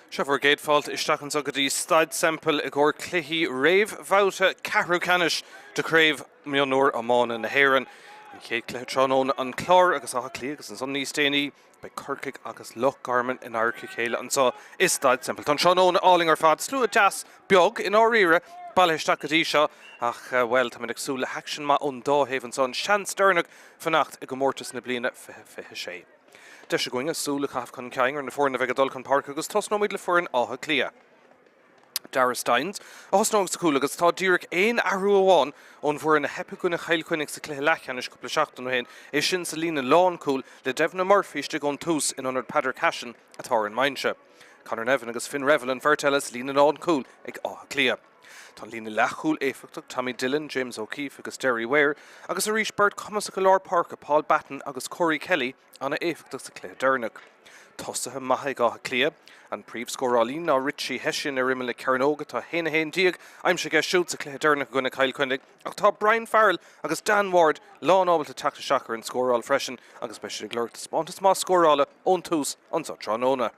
Seo bhur gcéad fáilte isteach anseo go dtí Staid Semple i gcomhair cluichí réamhbhabhta ceathrú ceannais de Chraobh Mionúr Iomána na hÉireann. An chéad chluiche tráthnóna An Clár agus Áth Cliath agus ansan níos déanaí beidh Corcaigh agus Loch Garman in adharca a chéile anseo i Staid Semple. Tá an tráthnóna álainn ar fad, slua deas beag i ndáiríre bailithe isteach go dtí seo ach, bhuel, táimid ag súil le haicsean maith ón dá thaobh anseo, an seans deireanach fanacht i gcomórtas na bliana 2026. Deis againne súil a chaitheamh chun cinn ar na foirne a bheidh ag dul chun páirce agus tosnóimid le foireann Átha Cliath. Darragh Stynes a thosnóidh sa chúl agus tá díreach aon athrú amháin ón bhfoireann a theip i gcoinne Chill Chainnigh sa chluiche leathcheannais cúpla seachtain ó shin, é sin sa líne lánchúil le Dympna Murphy istigh ón tús in ionad Peadar Cashin atá ar an mbinse. Conor Nevin agus Finn Revel an bheirt eile sa líne lánchúil ag Áth Cliath. Tá an líne leathchúil éifeachtach, Tommy Dillon, James O'Keefe agus Derry Ware, agus arís beirt chumasach i lár páirce, Paul Batten agus Corey Kelly, an-éifeachtach sa chluiche deireanach. Tosaithe maithe ag Áth Cliath. An príomhscórálaí ná Richie Hession ar imeall na cearnóige, tá 1-11 aimsithe aige siúd sa chluiche deireanach i gcoinne Chill Chainnigh, ach tá Brian Farrell agus Dan Ward lán ábalta teacht isteach ar an scóráil freisin agus beidh siad ag lorg taispeántas maith scórála ón tús anseo tráthnóna.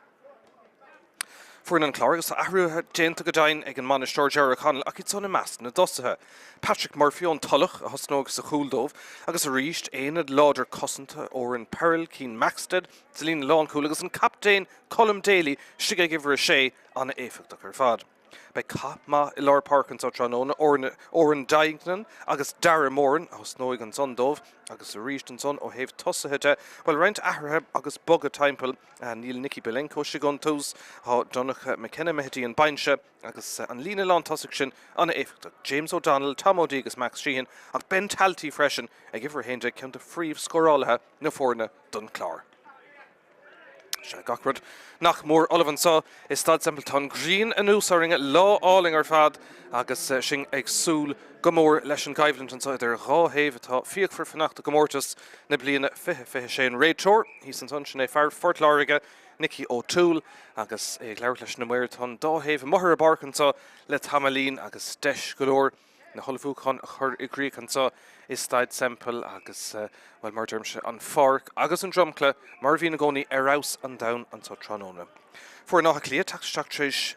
Foireann an Chláir agus tá athruithe déanta go deimhin ag an mbainisteoir Ger O'Connell ach iad san i measc na dtosaithe. Patrick Murphy ón Tulach a thosnóidh sa chúl dóibh agus arís aonad láidir cosanta Odhrán Purrell, Cian Maxted sa líne lánchúil agus an captaen Colm Daly istigh ag uimhir 6, an-éifeachtach ar fad. Beidh cath maith i lár páirce anseo tráthnóna, Odhrán Duignan agus Darragh Moran a thosnóidh ansan dóibh agus arís ansan ó thaobh tosaithe de, bhuel roinnt athruithe agus bogadh timpeall, níl Nicky Bilenko istigh ón tús, tá Donncha McKenna imithe dtí an binse agus an líne lántosaigh sin an-éifeachtach, James O'Donnell, Tom O'Dea agus Max Sheehan ach Ben Talty freisin ag uimhir 11, ceann de phríomhscórálaithe na foirne don Chlár. Sea, gach rud nach mór ullamh anseo i Staid Semple. Tá an ghrian anuas orainn, lá álainn ar fad agus sinn ag súil go mór leis an gcoimhlint anseo idir dhá thaobh atá fíochmhar fanacht i gcomórtas na bliana 2026. An réiteoir thíos ansan, sin é fear Phort Láirge, Nicky O'Toole, agus é ag labhairt leis na maoir. Tá an dá thaobh amuigh ar an bpáirc anseo le tamaillín agus deis go leor na hullmhúcháin a chur i gcrích anseo i Staid Semple agus, bhuel, mar a deirimse, an pháirc agus an dromchla mar a bhíonn i gcónaí ar fheabhas an domhain anseo tráthnóna. Foireann Átha Cliath teacht isteach tar éis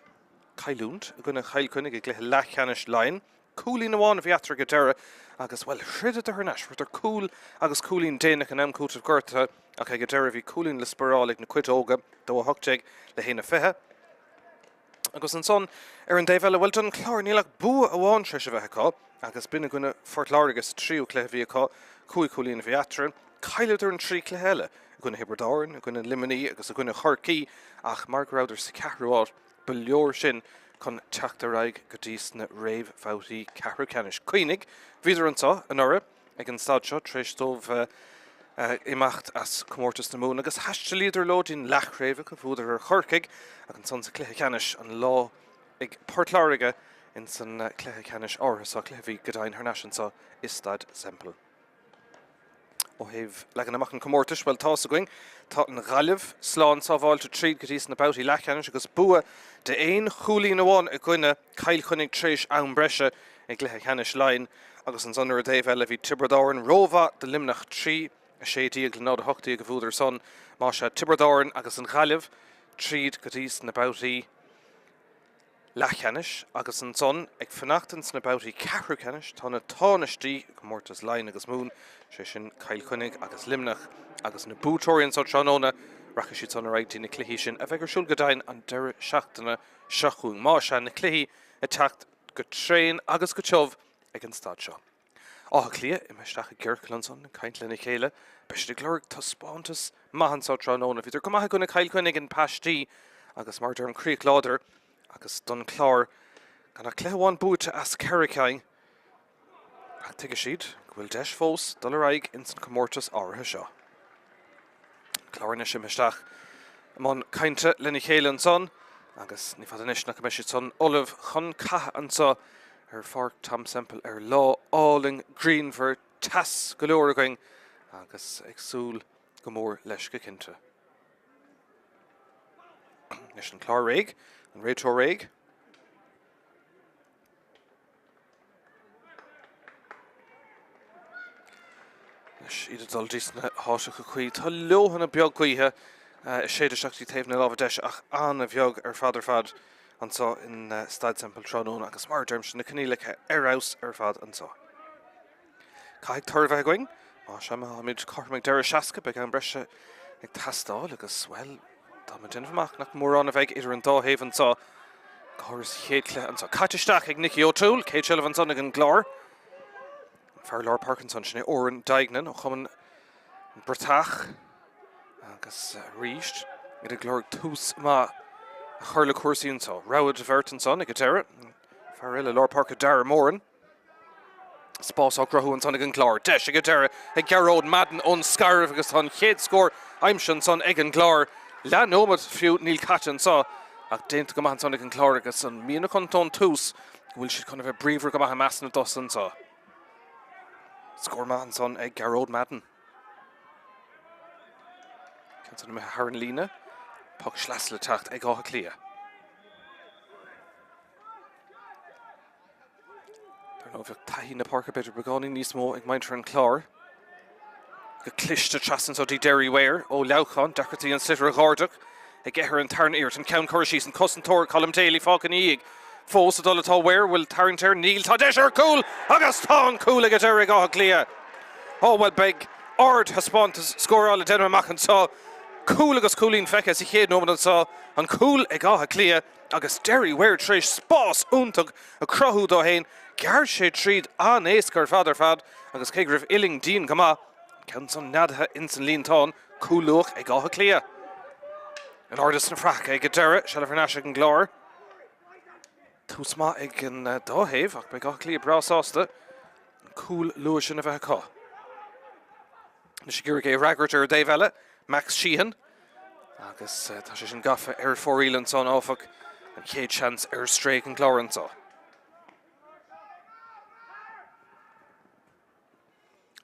cailliúint i gcoinne Chill Chainnigh i gcluiche leathcheannais Laighean. Cúilín amháin a bhí eatarthu ag an deireadh agus, bhuel, throideadar thar n-ais. Fuaireadar cúl agus cúilín déanach in am cúitimh gortaithe ach ag an deireadh bhí cúilín le spáráil ag na Cuideoga, 2-18 le 1-20. Agus ansan, ar an dtaobh eile, bhuel, don Chlár, níl ach bua amháin tar éis a bheith acu, agus b'in i gcoinne Phort Láirge sa tríú cluiche a bhí acu, chúig chúilín a bhí eatarthu. Chailleadar an trí chluiche eile, i gcoinne Thiobraid Árann, i gcoinne Luimnigh agus i gcoinne Chorcaí, ach mar go rabhadar sa cheathrú háit, ba leor sin chun teacht ar aghaidh go dtí sna réamhbhabhtaí ceathrú ceannais. Cuimhnigh, bhíodar anseo anuraidh. ag an staid seo tar éis dóibh imeacht as comórtas na Mumhan agus thaistealaíodar leo dtí'n leathchraobhacha, bhuadar ar Chorcaigh ach ansan sa chluiche ceannais an lá ag Port Láirge ins an cluiche ceannais áirithe seo, cluiche a bhí go deimhin thar n-ais anseo i Staid Semple. Ó thaobh leagan amach an chomórtais, bhuel tá's againn, tá an Ghaillimh slán sábháilte tríd go dtí sna babhtaí leathcheannais agus bua de aon chúilín amháin i gcoinne Cill Chainnigh tar éis am breise i gcluiche ceannais Laighean agus ansan ar an dtaobh eile bhí Tiobraid Árann rómhaith do Luimneach 3, 16 le 0, 18 a bhuadar san. Más ea, Tiobraid Árann agus an Ghaillimh tríd go dtí sna babhtaí leathcheannais agus ansan ag fanacht ins na babhtaí ceathrú ceannais tá na tánaistí i gcomórtas Laighean agus Mumhan, sé sin Cill Chainnigh agus Luimneach agus na buaiteoirí anso tráthnóna rachaidh siad san ar aghaidh dtí na cluichí sin a bheidh ar siúl go deimhin an deireadh seachtaine seo chugainn. Más ea, na cluichí ag teacht go tréan agus go tiubh ag an staid seo. Áth Cliath imithe isteach i gciorcal ansan ag caint lena chéile. Beidh siad ag lorg taispeántas maith anso tráthnóna. Bhíodar go maith i gcoinne Chill Chainnigh in Paistí agus mar a deirim críoch láidir agus don Chlár gan ach cluiche amháin buaite as ceithre cinn. Ach tuigfidh siad go bhfuil deis fós dul ar aghaidh ins an chomórtas áirithe seo. Clár anois imithe isteach i mbun cainte lena chéile ansan agus ní fada anois nach mbeidh siad san ullamh chun catha anso ar Pháirc Tom Semple ar lá álainn grianmhar teas go leor againn agus ag súil go mór leis go cinnte. Anois an clár réidh, an réiteoir réidh. Anois iad ag dul dtí sna háiteacha cuí. Tá leoithne beag gaoithe Ag séideadh isteach dtí taobh na láimhe deise ach an-bheag ar fad ar fad anseo in Staid Semple tráthnóna agus mar a deirimse na coinníollacha ar fheabhas ar fad anseo. Caithfidh toradh a bheith againn. Más ea, má táimid cothrom ag deireadh 60, beidh am breise ag teastáil agus, bhuel, tá mé ag déanamh amach nach mórán a bheidh idir an dá thaobh anseo, go háirithe sa chéad chluiche anseo. Caite isteach ag Nicky O'Toole, céad seilbh ansan ag an gClár. An fear lár páirce ansan, sin é Oran Duignan ó Chumann Bratach agus arís iad ag lorg tús maith a chur le cúrsaí anseo. Rogha de bheirt ansan ag an deireadh. Fear eile lár páirce Darragh Moran. Spás á gcruthú ansan ag an gClár. Deis ag an deireadh ag Gearóid Madden ón Scairbh agus tá an chéad scór aimsithe ansan ag an gClár. Leath nóiméad fiú níl caite anseo ach déanta go maith ansan ag an gClár agus an mianach iontu ón tús go bhfuil siad chun a bheith bríomhar go maith i measc na dtosaithe anseo. Scór maith ansan ag Gearóid Madden. Ceann san imithe thar an líne. Poc sleasa le teacht ag Áth Cliath. Dar ndóigh bheadh taithí na páirce b'fhéidir beagáinín níos mó ag muintir an Chláir. Go cliste trasna anseo dtí Derry Ware ó Leamhcán, deacrachtaí an sliotar a dh'ardach aige ar an tarna iarracht. An ceann curtha síos, an cosantóir Colm Daly fágtha ina dhiaidh. Fós ag dul atá Ware, bhfuil tarraingt air? Níl, tá deis ar chúl agus tá an cúl ag an deireadh ag Áth Cliath. Ó bhuel beidh ardthaispeántas scórála déanamh amach anseo. Cúl agus cúilín feicthe sa chéad nóiméad anseo. An cúl ag Áth Cliath agus Derry Ware tar éis spás iontach a chruthú dó féin. Ghearr sé tríd an-éasca ar fad ar fad agus cé go raibh uillinn dian go maith, an ceann san neadaithe ins an líontán, cúl luath ag Áth Cliath. In airde sna fraitheacha ag an deireadh, seilbh thar n-ais ag an gClár. Tús maith ag an dá thaobh ach beidh Áth Cliath breá sásta an cúl luath sin a bheith acu. Anois ag iarraidh é a fhreagairt ar an dtaobh eile, Max Sheehan. Agus tá sé sin gafa ar fóraoil ansan, áfach, an chéad seans ar strae ag an gClár anso.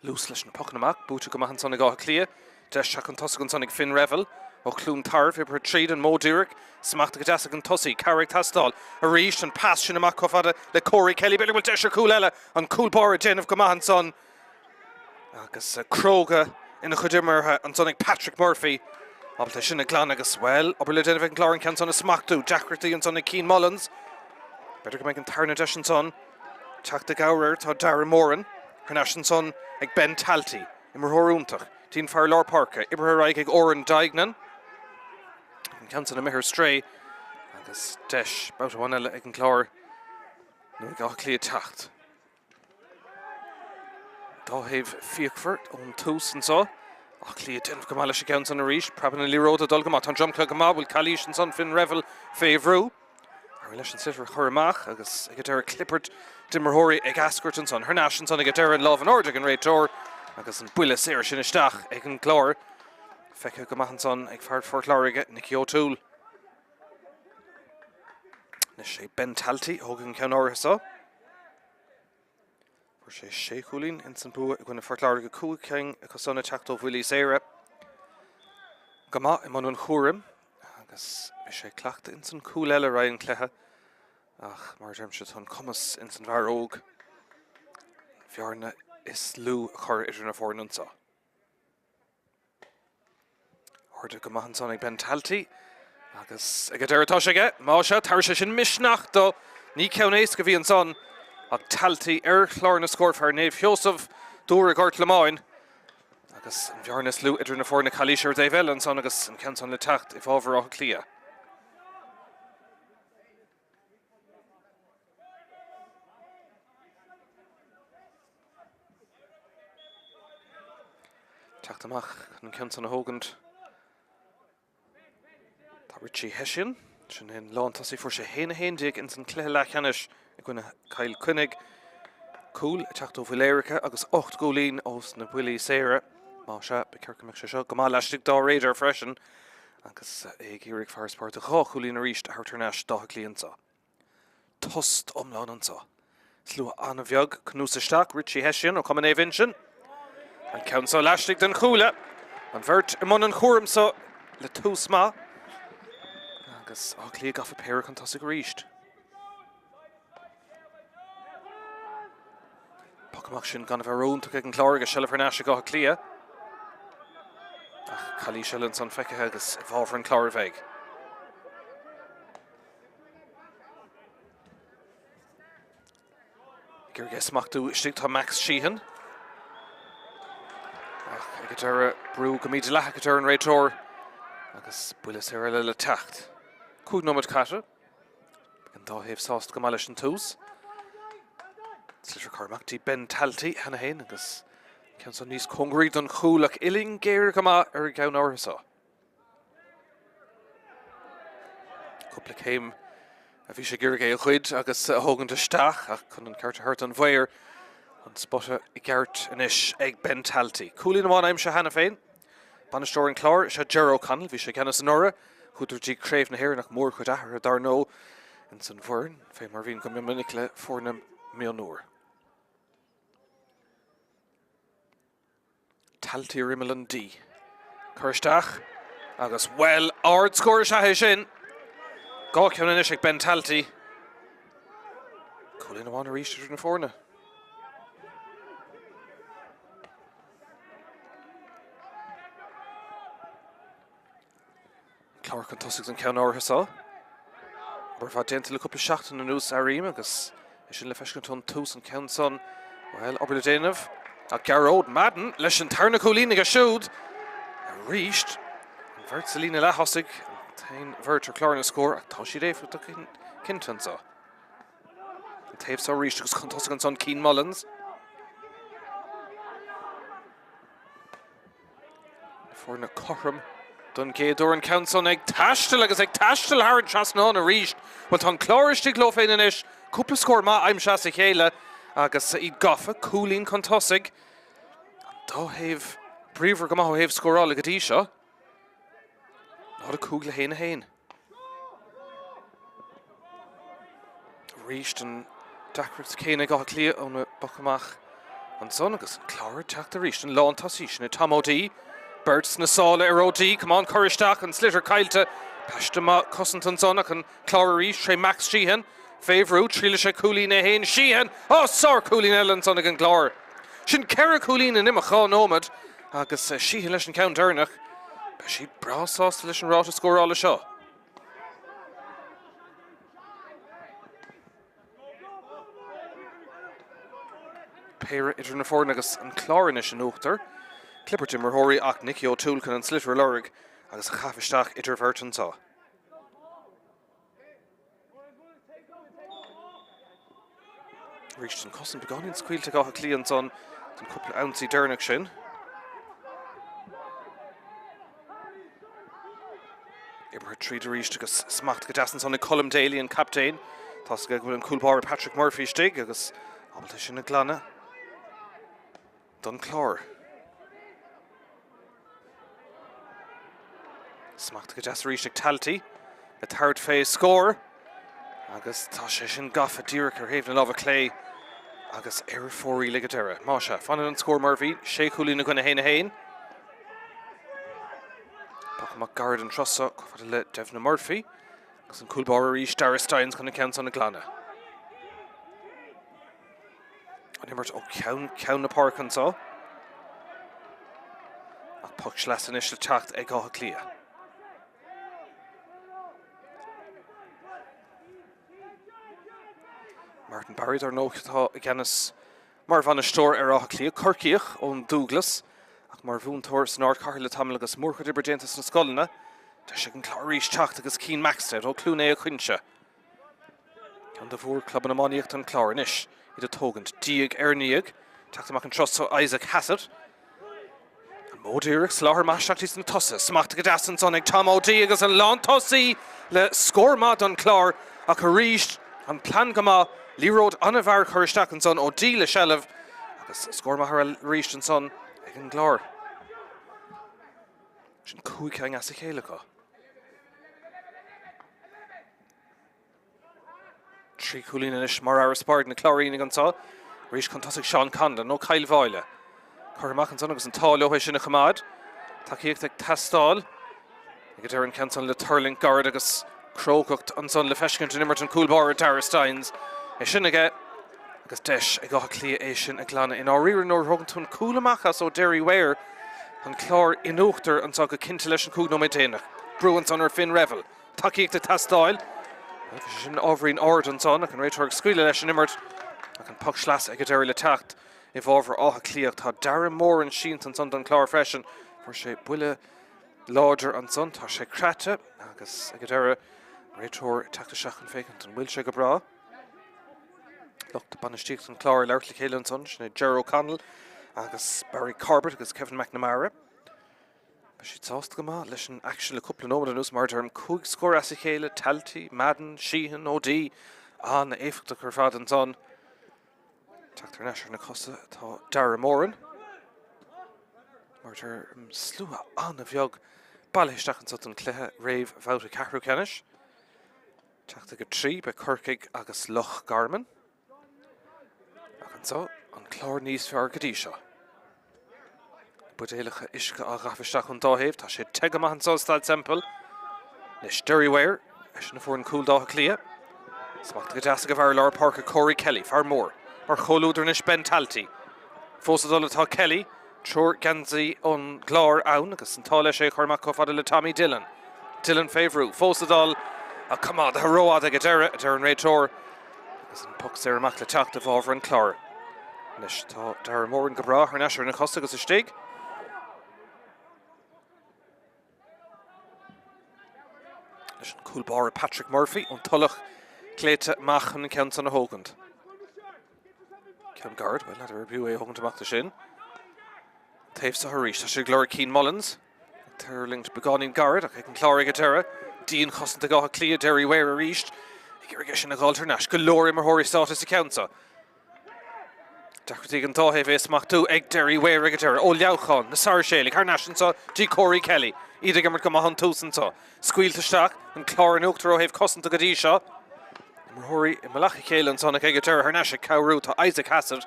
Luas leis na pocanna amach, buaite go maith ansan ag Áth Cliath. Deis teacht chun tosaigh ansan ag Finn Revel ó Chluain Tarbh, oibrithe tríd an modh díreach, smachtaithe go deas ag an tosaí, cabhair ag teastáil. Arís an pas sin amach chomh fada le Corey Kelly. B'fhéidir go bhfuil deis ar chúl eile, an cúl báire ag déanamh go maith ansan. Agus cróga ina chuid imeartha ansan ag Patrick Murphy. Ábalta é sin a ghlanadh agus, bhuel, obair le déanamh ag an gClár an ceann san a smachtú. Deacrachtaí ansan ag Cian Mullins. B'fhéidir go mbeidh an tarna deis ansan teacht i gcabhair air. Tá Darragh Moran thar n-ais ansan ag Ben Talty, imreoir iontach. Dtí'n fear lár páirce, oibrithe ar aghaidh ag Oran Duignan. An ceann san imithe ar strae agus deis babhta amháin eile ag an gClár nó ag Áth Cliath teacht. Dá thaobh fíochmhar ón tús anseo. Áth Cliath ag déanamh go maith leis an gceann san arís. Preabann na liathróide ag dul go maith. Tá an dromchla go maith. Bhfuil calaois ansan? Finn Revel fé bhrú. Éirigh leis an sliotar a chur amach agus ag an deireadh clibirt d'imreoirí ag eascairt ansan. Thar n-ais ansan ag an deireadh an lámh in airde ag an réiteoir agus an buille saor sin isteach ag an gClár. Feicthe go maith ansan ag fear Phort Láirge, Nicky O'Toole. Anois é Ben Talty a thógfaidh an ceann áirithe seo. Fuair sé sé chúilín ins an bua i gcoinne Phort Láirge, 5 cinn acu san ag teacht ó bhuillí saora. Go maith i mbun an chúraim agus bhí sé cleachta ins an cúl eile roimh an cluiche ach mar a deirimse tá an cumas ins an bhfear óg an bhearna is lú a chur idir na foirne anseo. Ardaithe go maith ansan ag Ben Talty agus ag an deireadh tá sé aige. Más ea, tabharfaidh sé sin misneach dó. Ní ceann éasca a bhí ansan ach Talty ar chlár na scór fear Naomh Sheosamh Dúr i nGort Lomáin agus an bhearna is lú idir na foirne calaois ar an dtaobh eile ansan agus an ceann san le teacht i bhfabhar Átha Cliath. Teacht amach chun an ceann san a thógaint. Tá Richie Hession, sin é an lántosaí, fuair sé 1-11 ins an cluiche leathcheannais i gcoinne Chill Chainnigh. Cúl ag teacht ó bhuille éirice agus 8 gcúilín ós na buillí saora. Más ea, ba cheart go mbeadh sé seo go maith laistigh dá radar freisin agus é ag iarraidh farasbarr de dhá chúilín arís a thabhairt thar n-ais d'Áth Cliath anseo. Tost iomlán anseo. Slua an-bheag cnuasaithe isteach, Richie Hession ó Chumann Naomh Uinseann. An ceann seo laistigh den chuaille. An bheirt i mbun an chúraim seo le tús maith. Agus Áth Cliath gafa péire chun tosaigh arís. Poc amach sin gan a bheith ró-iontach ag an Chlár agus seilbh thar n-ais ag Áth Cliath. Ach. Calaois eile ansan feicthe agus i bhfabhar an Chláir a bheidh. Ag iarraidh é a smachtú istigh tá Max Sheehan. Ach ag an deireadh brú go mídhleathach a deir an réiteoir agus buille saor eile le teacht. 5 nóiméad caite. Beidh an dá thaobh sásta go maith leis an tús. Sliotar curtha amach dtí Ben Talty cheana féin agus ceann san níos cóngaraí don chúl ach uillinn géar go maith ar an gceann áirithe seo. Cúpla céim a bhí sé ag iarraidh é a ghoid agus a thógaint isteach ach chun an ceart a thabhairt don mhaor, an spota i gceart anois ag Ben Talty. Cúilín amháin aimsithe cheana féin. Bainisteoir an Chláir is ea Ger O'Connell. Bhí sé i gceannas anuraidh. Chuadar dtí Craobh na hÉireann ach mórchuid athruithe dar ndóigh ins an bhfoireann, fé mar a bhíonn go mion minic le foirne mionúir. Talty ar imeall an D. Cur isteach agus, bhuel, ardscór is ea é sin! 2 cheann anois ag Ben Talty. Cúilín amháin arís idir na foirne. Clár chun tosaigh don cheann áirithe seo. Obair mhaith déanta le cúpla seachtain anuas, airím, agus é sin le feiscint ón tús an ceann san. Bhuel, obair le déanamh. Ach Gearóid Madden leis an tarna cúilín aige siúd arís. An bheirt sa líne leath-thosaigh, an t-aon bheirt ar chlár na scór, ach tá siad éifeachtach cinnte anseo. An taobh seo arís agus chun tosaigh ansan Cian Mullins. Na foirne cothrom don gcéad uair an ceann san ag taisteal agus ag taisteal thar an trasnán arís. Bhuel tá an Clár istigh leo féin anois, cúpla scór maith aimsithe as a chéile agus iad gafa, cúilín chun tosaigh. An dá thaobh bríomhar go maith ó thaobh scórála go dtí seo. 0 5 le 1 1. Arís an deacracht céanna ag Áth Cliath óna bpoc amach ansan agus an Clár ag teacht arís. An lántosaí sin é Tom O'Dea. Beirt sna sála ar O'Dea. Camán cur isteach, an sliotar caillte. Paiste maith cosanta ansan ach an Clár arís tré Max Sheehan. Fé bhrú, triailfidh sé cúilín é fhéin. Sheehan! Á, sár-chúilín eile ansan ag an gClár. Sin 4 chúilín in imeacht 2 nóiméad agus Sheehan leis an ceann deireanach. Beidh siad breá sásta leis an ráta scórála seo. Péire idir na foirne agus an Clár anois in uachtar. Clibirt imreoirí ach Nicky O'Toole chun an sliotar a lorg agus a chaitheamh isteach idir bheirt anseo. Arís an cosaint beagáinín scaoilte ag Áth Cliath ansan don cúpla ionsaí deireanach sin. Oibrithe tríd arís agus smacht go deas ansan ag Colm Daly, an captaen. Tá's aige go bhfuil an cúl báire Patrick Murphy istigh agus ábalta sin a ghlanadh. don Chlár. Smacht go deas arís ag Talty ag tabhairt fé scór agus tá sé sin gafa díreach ar thaobh na láimhe clé agus ar fóraoil ag an deireadh. Más ea, fanann an scór mar a bhí, sé chúilín i gcoinne 1-1. Poc amach gairid an turas seo chomh fada le Devna Murphy agus an cúl báire arís, Dara Steins chun an ceann san a ghlanadh. An imirt ó cheann ceann na páirce anseo. Ach poc sleasa anois le teacht ag Áth Cliath. Martin Barry dar ndóigh atá i gceannas mar bhainisteoir ar Áth Cliath, Corcaíoch ón Dúglas, ach mar mhúinteoir san ardchathair le tamall agus mórchuid oibre déanta sna scoileanna. Deis ag an Clár arís teacht agus Cian Maxted ó Cluain Aodha Coinnse. Ceann de mhórchlubanna iománaíochta an Clár anois, iad ag tógaint diaidh ar ndiaidh. Teacht amach an turas seo Isaac Hassett. An modh díreach, soláthar maith isteach sna tosaithe. Smacht go deas ansan ag Tom O'Dea agus an lántosaí le scór maith don Chlár ach arís an plean go maith. Liathróid an-mhear curtha isteach ansan, O'Dea le seilbh agus scór maith arís ansan ag an gClár. Sin 5 ceann as a chéile acu. 3 chúilín anois mar fharasbarr ag na Cláirínigh anseo. Arís chun tosaigh Seán Conlon ó Chill Mháille. Curtha amach ansan agus an t-ádh leo é sin a choimeád. Tacaíocht ag teastáil. Ag an deireadh an ceann san le tuirlingt gairid agus crógacht ansan le feiscint in imirt an cúl báire Dara Steins. É sin aige agus deis ag Áth Cliath é sin a ghlanadh. I ndáiríre nuair a thógann tú an cúl amach as ó Derry Ware. An Clár in uachtar anseo go cinnte leis an 5 nóiméad déanach. Brú ansan ar Finn Revel. Tacaíocht ag teastáil. Bhí sé sin ábhairín ard ansan ach an réiteoir ag scaoileadh leis an imirt ach an poc sleasa ag an deireadh le teacht i bhfabhar Átha Cliath. Tá Darren Moran sínte ansan don Chlár freisin. Fuair sé buille láidir ansan. Tá sé craite agus ag an deireadh an réiteoir ag teacht isteach chun féachaint an bhfuil sé go breá. Lucht bainistíochta an Chláir ag labhairt le chéile ansan, sin é Ger O'Connell agus Barry Corbett agus Kevin McNamara. Beidh siad sásta go maith leis an aicsean le cúpla nóiméad anuas, mar a deirim, 5 scór as a chéile, Talty, Madden, Sheehan, O'Dea, an-éifeachtach ar fad ansan. Teacht thar n-ais ar na cosa atá Dara Moran. Mar a deirim, slua an-bheag bailithe isteach anso don chluiche réamh-bhabhta ceathrú ceannais. Teacht ag 3, beidh Corcaigh agus Loch Garman. Ach anseo, an Clár níos fearr go dtí seo. Buidéalacha uisce á gcaitheamh isteach ón dá thaobh. Tá sé te go maith anseo i Staid Semple. Anois Derry Ware, eisean a fuair an cúl d'Áth Cliath. Smachtaithe go deas ag an bhfear lár páirce Corey Kelly, fear mór. Mar chomhluadar anois Ben Talty. Fós ag dul atá Kelly. Triúr geansaí an Chláir ann agus an t-ádh leis é a chur amach chomh fada le Tommy Dillon. Dillon fé bhrú, fós ag dul, ach coimeádaithe rófhada ag an deireadh, a deir an réiteoir, agus an poc saor amach le teacht i bhfabhar an Chláir. Anois tá Dara Moran go breá thar n-ais ar na cosa agus istigh. Leis an cúl báire Patrick Murphy ón Tulach glaoite amach chun an ceann san a thógaint. Ceann gairid, bhuel, n'fheadar arbh fhiú é a thógaint amach de sin. Taobh seo arís, tá sé ag lorg Cian Mullins. Ag tuirlingt beagáinín gairid ach ag an Clár ag an deireadh. Dianchosaint ag Áth Cliath, Derry Ware arís. Ag iarraidh é sin a dh'fháilt thar n-ais. Go leor imreoirí sáite sa cheann seo. Deacrachtaí ag an dá thaobh é a smachtú ag Derry Ware ag an deireadh. Ó Leamhcán, na Sáirséalaigh, thar n-ais anseo dtí Corey Kelly. Iad ag imirt go maith ón tús anseo. Scaoilte isteach, an Clár in uachtar ó thaobh cosanta go dtí seo. Imreoirí i mullach a chéile ansan ach ag an deireadh thar n-ais ag cabhrú tá Isaac Hassett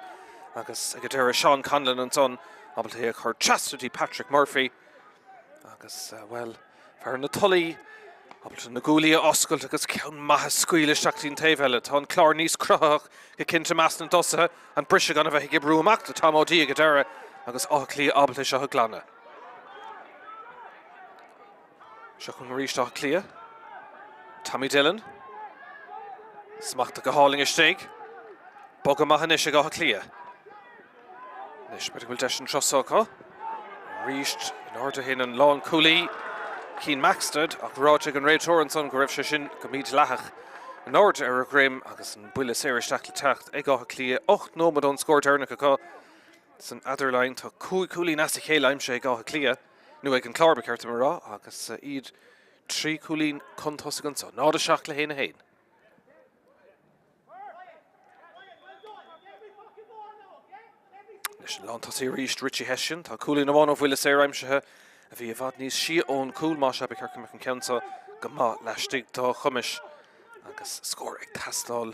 agus ag an deireadh Seán Conlon ansan ábalta é a chur trasna dtí Patrick Murphy agus, bhuel, fear na Tulaí ábalta na guaillí a oscailt agus ceann maith a scaoileadh isteach dtí an taobh eile. Tá an Clár níos cruthaitheach go cinnte i measc na dtosaithe, an briseadh gan a bheith ag oibriú amach do Tom O'Dea ag an deireadh agus Áth Cliath ábalta é seo a ghlanadh. Seo chugainn arís Áth Cliath. Tommy Dillon. Smachtaithe go hálainn istigh. Bogadh maith anois ag Áth Cliath. Anois, b'fhéidir go bhfuil deis an turas seo acu. Arís, in airde a théann an lánchúlaí, Cian Maxted, ach ráite ag an réiteoir ansan go raibh sé sin go mídhleathach. In airde ar a dhroim agus an buille saor isteach le teacht ag Áth Cliath. 8 nóiméad ón scór deireanach acu san eadarline. Tá 5 chúilín as a chéile aimsithe ag Áth Cliath, nó ag an Clár ba cheart dom a rá, agus iad 3 chúilín chun tosaigh anso. 0-7 le 1-1. Leis an lántosaí arís, Richie Hession. Tá cúilín amháin ó bhuille saor aimsithe a bhí i bhfad níos sia ón gcúl. Más ea, ba cheart go mbeadh an ceann seo go maith laistigh dá chumais agus scór ag teastáil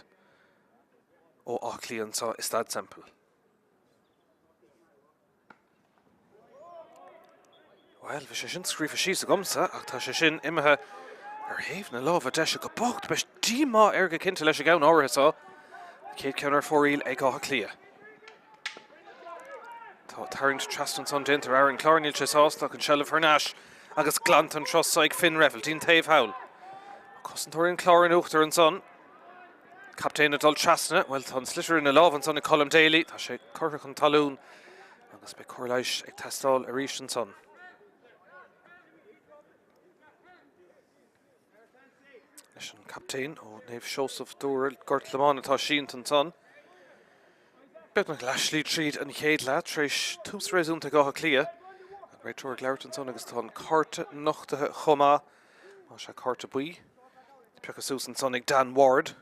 ó Áth Cliath anseo i Staid Semple. Bhuel, bhí sé sin scríofa síos agamsa, ach tá sé sin imithe ar thaobh na láimhe deise go bocht. Beidh díomá air go cinnte leis an gceann áirithe seo. An chéad cheann ar fóraoil ag Áth Cliath. Tá tarraingt trasna ansan déanta ar fhear an Chláir, níl sé sásta ach an seilbh thar n-ais agus glanta an turas seo ag Finn Revel dtí'n taobh thall. Cosantóirí an Chláir in uachtar ansan. Captaen ag dul trasna, bhuel tá an sliotar ina lámh ansan ag Colm Daly, tá sé curtha chun talún agus beidh cóir leighis ag teastáil arís ansan. Leis an captaen ó Naomh Seosamh Dúr Gort Lomáin atá sínte ansan. Beagnach leathshlí tríd an chéad leath tar éis tús réasúnta ag Áth Cliath. An réiteoir ag labhairt ansan agus tá an cárta nochtaithe chomh maith. Tá sé cárta buí. Pioctha suas ansan ag Dan Ward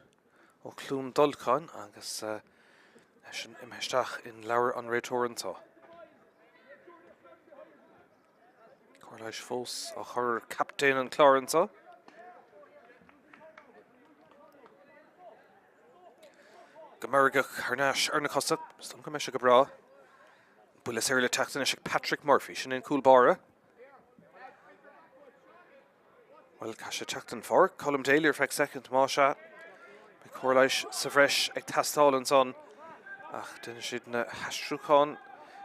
ó Chluain Dolcáin agus eisean imithe isteach in leabhar an réiteora anseo. Cóir leighis fós á chur ar captaen an Chláir anseo. Go meirgeach thar n-ais ar na cosa. Is dóigh go mbeidh sé go breá. Buille saor le teacht anois ag Patrick Murphy. Sin é an cúl báire. Bhuel, caithfidh sé teacht den pháirc. Colm Daly ar feadh soicind, más ea. Beidh cóir leighis sa bhreis ag teastáil ansan. Ach déanfaidh siad na haistriúcháin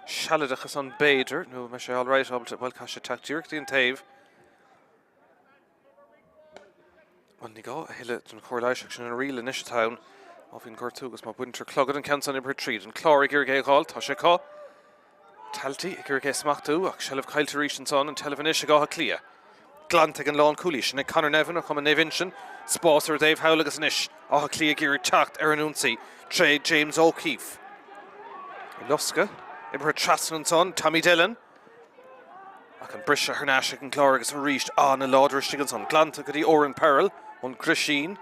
sealadach ansan b'fhéidir, nó an mbeidh sé alright ábalta, bhuel caithfidh sé teacht díreach go dtí an taobh. Bhuel ní gá a thuilleadh don chóir leighis ach sin an riail anois atá ann. Má bhíonn gortú agus má bhaintear clogad an ceann san oibrithe tríd an Clár ag iarraidh é a fháil, tá sé acu. Talty ag iarraidh é a smachtú ach seilbh caillte arís ansan, an tseilbh anois ag Áth Cliath. Glanta ag an lánchúlaí, sin é Conor Nevin ó Chumann Naomh Uinseann. Spás ar an dtaobh thall agus anois Áth Cliath ag iarraidh teacht ar an ionsaí tré James O'Keefe. Ag loscadh, oibrithe trasna ansan, Tommy Dillon. Ach an briseadh thar n-ais ag an gClár agus arís an-láidir istigh ansan. Glanta go dtí Oran Purrell ón gCroisín.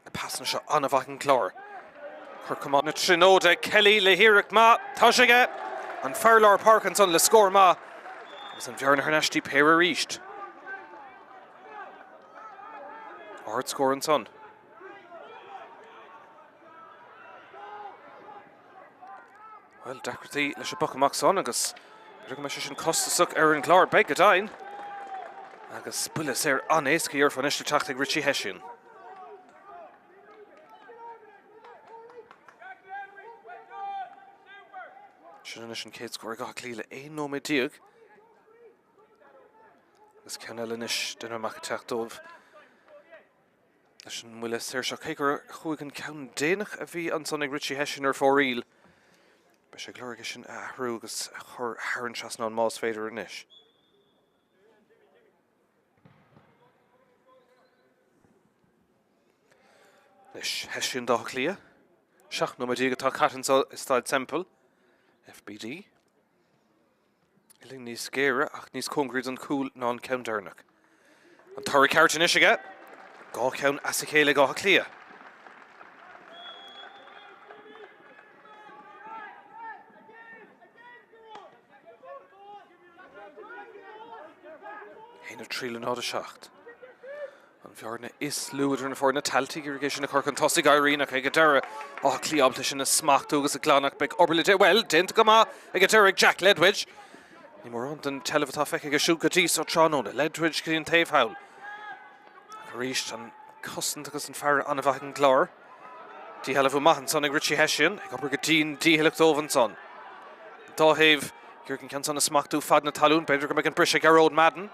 Na pasanna seo an-mhaith ag an gClár. Cur camán na Tríonóide, Kelly le hiarracht maith. Tá sé aige! An fear lár páirce ansan le scór maith. Agus an bhearna thar n-ais dtí péire arís. Ardscór ansan. Bhuel, deacrachtaí leis an bpoc amach san agus b'fhéidir go mbeidh sé sin costasach ar an gClár. Beidh go deimhin. Agus buille saor an-éasca dhéarfá anois le teacht ag Richie Hession. Sin anois an chéad scór ag Áth Cliath le 11 nóiméad. Agus ceann eile anois déanaim amach ag teacht dóibh. Leis an mbuille saor seo, cé gur chuaigh an ceann déanach a bhí ansan ag Richie Hession ar fóraoil, beidh sé ag lorg é sin a athrú agus a chur thar an trasnán más féidir anois. Anois, Hession d'Áth Cliath. 17 nóiméad atá caite anseo i Staid Semple, FBD. Uillinn níos géire ach níos cóngaraí don chúl ná an ceann deireanach. An toradh ceart anois aige. 2 cheann as a chéile ag Áth Cliath. 1 3 le 0 7. An bhearna is lú idir na foirne Talty ag iarraidh é sin a chur chun tosaigh éiríonn ach ag an deireadh Áth Cliath ábalta sin a smachtú agus a ghlanadh. Beidh obair le déanamh, bhuel, déanta go maith ag an deireadh ag Jack Ledwidge. Ní mórán den tseilbh atá feicthe aige siúd go dtí so tráthnóna. Ledwidge go dtí an taobh thall. Ach arís an cosaint agus an faire an-mhaith ag an gClár. Díshealbhú maith ansan ag Richie Hession, ag obair go dian dícheallach dóibh ansan. An dá thaobh ag iarraidh an ceann san a smachtú fad na talún. B'fhéidir go mbeidh an briseadh ag Gearóid Madden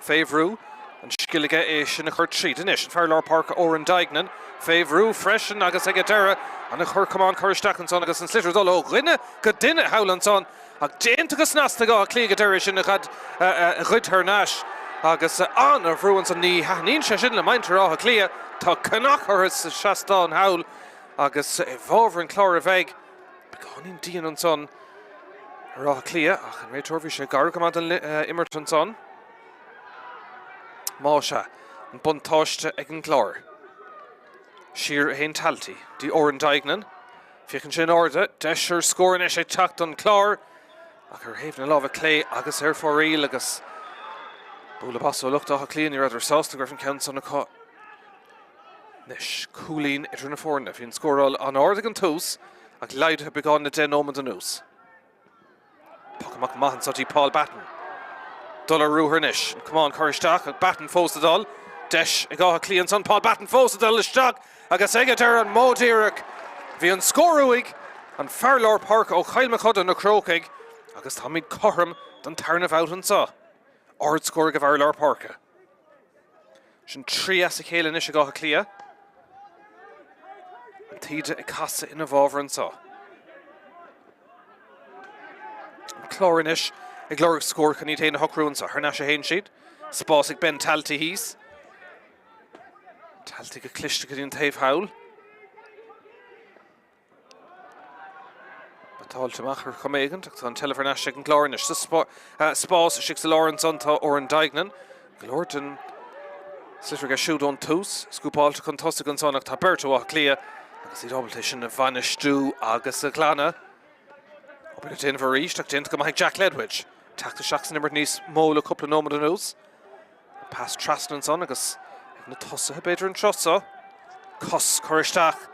fé bhrú. An scil aige é sin a chur tríd anois. An fear lár páirce Oran Duignan fé bhrú freisin agus ag an deireadh an-chur camán curtha isteach ansan agus an sliotar ag dul ó dhuine go duine thall ansan. Ach déanta go snasta ag Áth Cliath ag an deireadh sin a ghoid thar n-ais agus an-bhrú ansan. Ní thaitníonn sé sin le muintir Átha Cliath. Tá cnoc orthu sa seastán thall agus i bhfabhar an Chláir a bheidh. Beagáinín dian ansan ar Áth Cliath ach an réiteoir bhí sé gar go maith don imirt ansan. Más ea, an buntáiste ag an gClár. Siar a théann Talty dtí Oran Duignan. Féachann sé in airde, deis ar scór anois ag teacht don Chlár ach ar thaobh na láimhe clé agus ar fóraoil agus bualadh bos ó lucht Átha Cliath, ní rabhadar sásta go raibh an ceann san acu. Anois, cúilín idir na foirne. Bhí an scóráil an-ard ag an tús ach laghdaithe beagán le 10 nóiméad anuas. Poc amach maith anso dtí Paul Batten. Dul ar ruathar anois. An camán curtha isteach ach Batten fós ag dul. Deis ag Áth Cliath ansan. Paul Batten fós ag dul isteach agus ag an deireadh an modh díreach. Bhí an scór uaidh, an fear lár páirce ó Chill Mochuda, Na Crócaigh, agus táimid cothrom don tarna bhabhta anso. Ardscór ag an bhfear lár páirce. Sin 3 as a chéile anois ag Áth Cliath. An taoide ag casadh ina bhfabhar anseo. An Clár anois ag lorg scór chun iad féin a shocrú anseo. Thar n-ais a théann siad. Spás ag Ben Talty thíos. Talty go cliste go dtí an taobh thall. Batáilte amach ar chuma éigin ach tá an tseilbh thar n-ais ag an gClár anois. Sa spás istigh sa lár ansan tá Oran Duignan. Go leor den sliotar aige siúd ón tús. Scúpáilte chun tosaigh ansan ach tá beirt ó Áth Cliath agus iad ábalta é sin a bhainistiú agus a ghlanadh. Obair le déanamh arís ach déanta go maith ag Jack Ledwidge. Teacht isteach san imirt níos mó le cúpla nóiméad anuas. An pas trasna ansan agus ag na tosaithe b'fhéidir an tráth seo. Cos curtha isteach.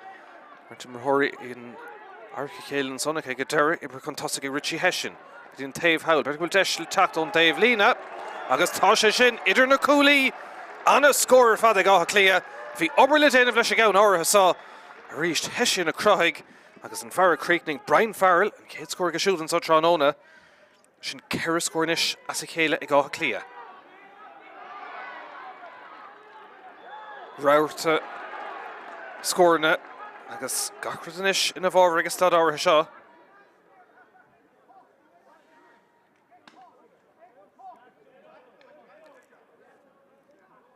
Roinnt imreoirí in adharca a chéile ansan ach ag an deireadh oibrithe chun tosaigh ag Richie Hession go dtí an taobh thall. B'fhéidir go bhfuil deis le teacht ón dtaobh líne agus tá sé sin idir na cuaillí. Ana-scór ar fad ag Áth Cliath. Bhí obair le déanamh leis an gceann áirithe seo. Arís Hession a chruthaigh. Agus an fear a chríochnaigh, Brian Farrell, an chéad scór aige siúd anseo tráthnóna. Sin 4 scór anois as a chéile ag Áth Cliath. Rabharta scóranna agus gach rud anois ina bhfabhar ag an staid áirithe seo.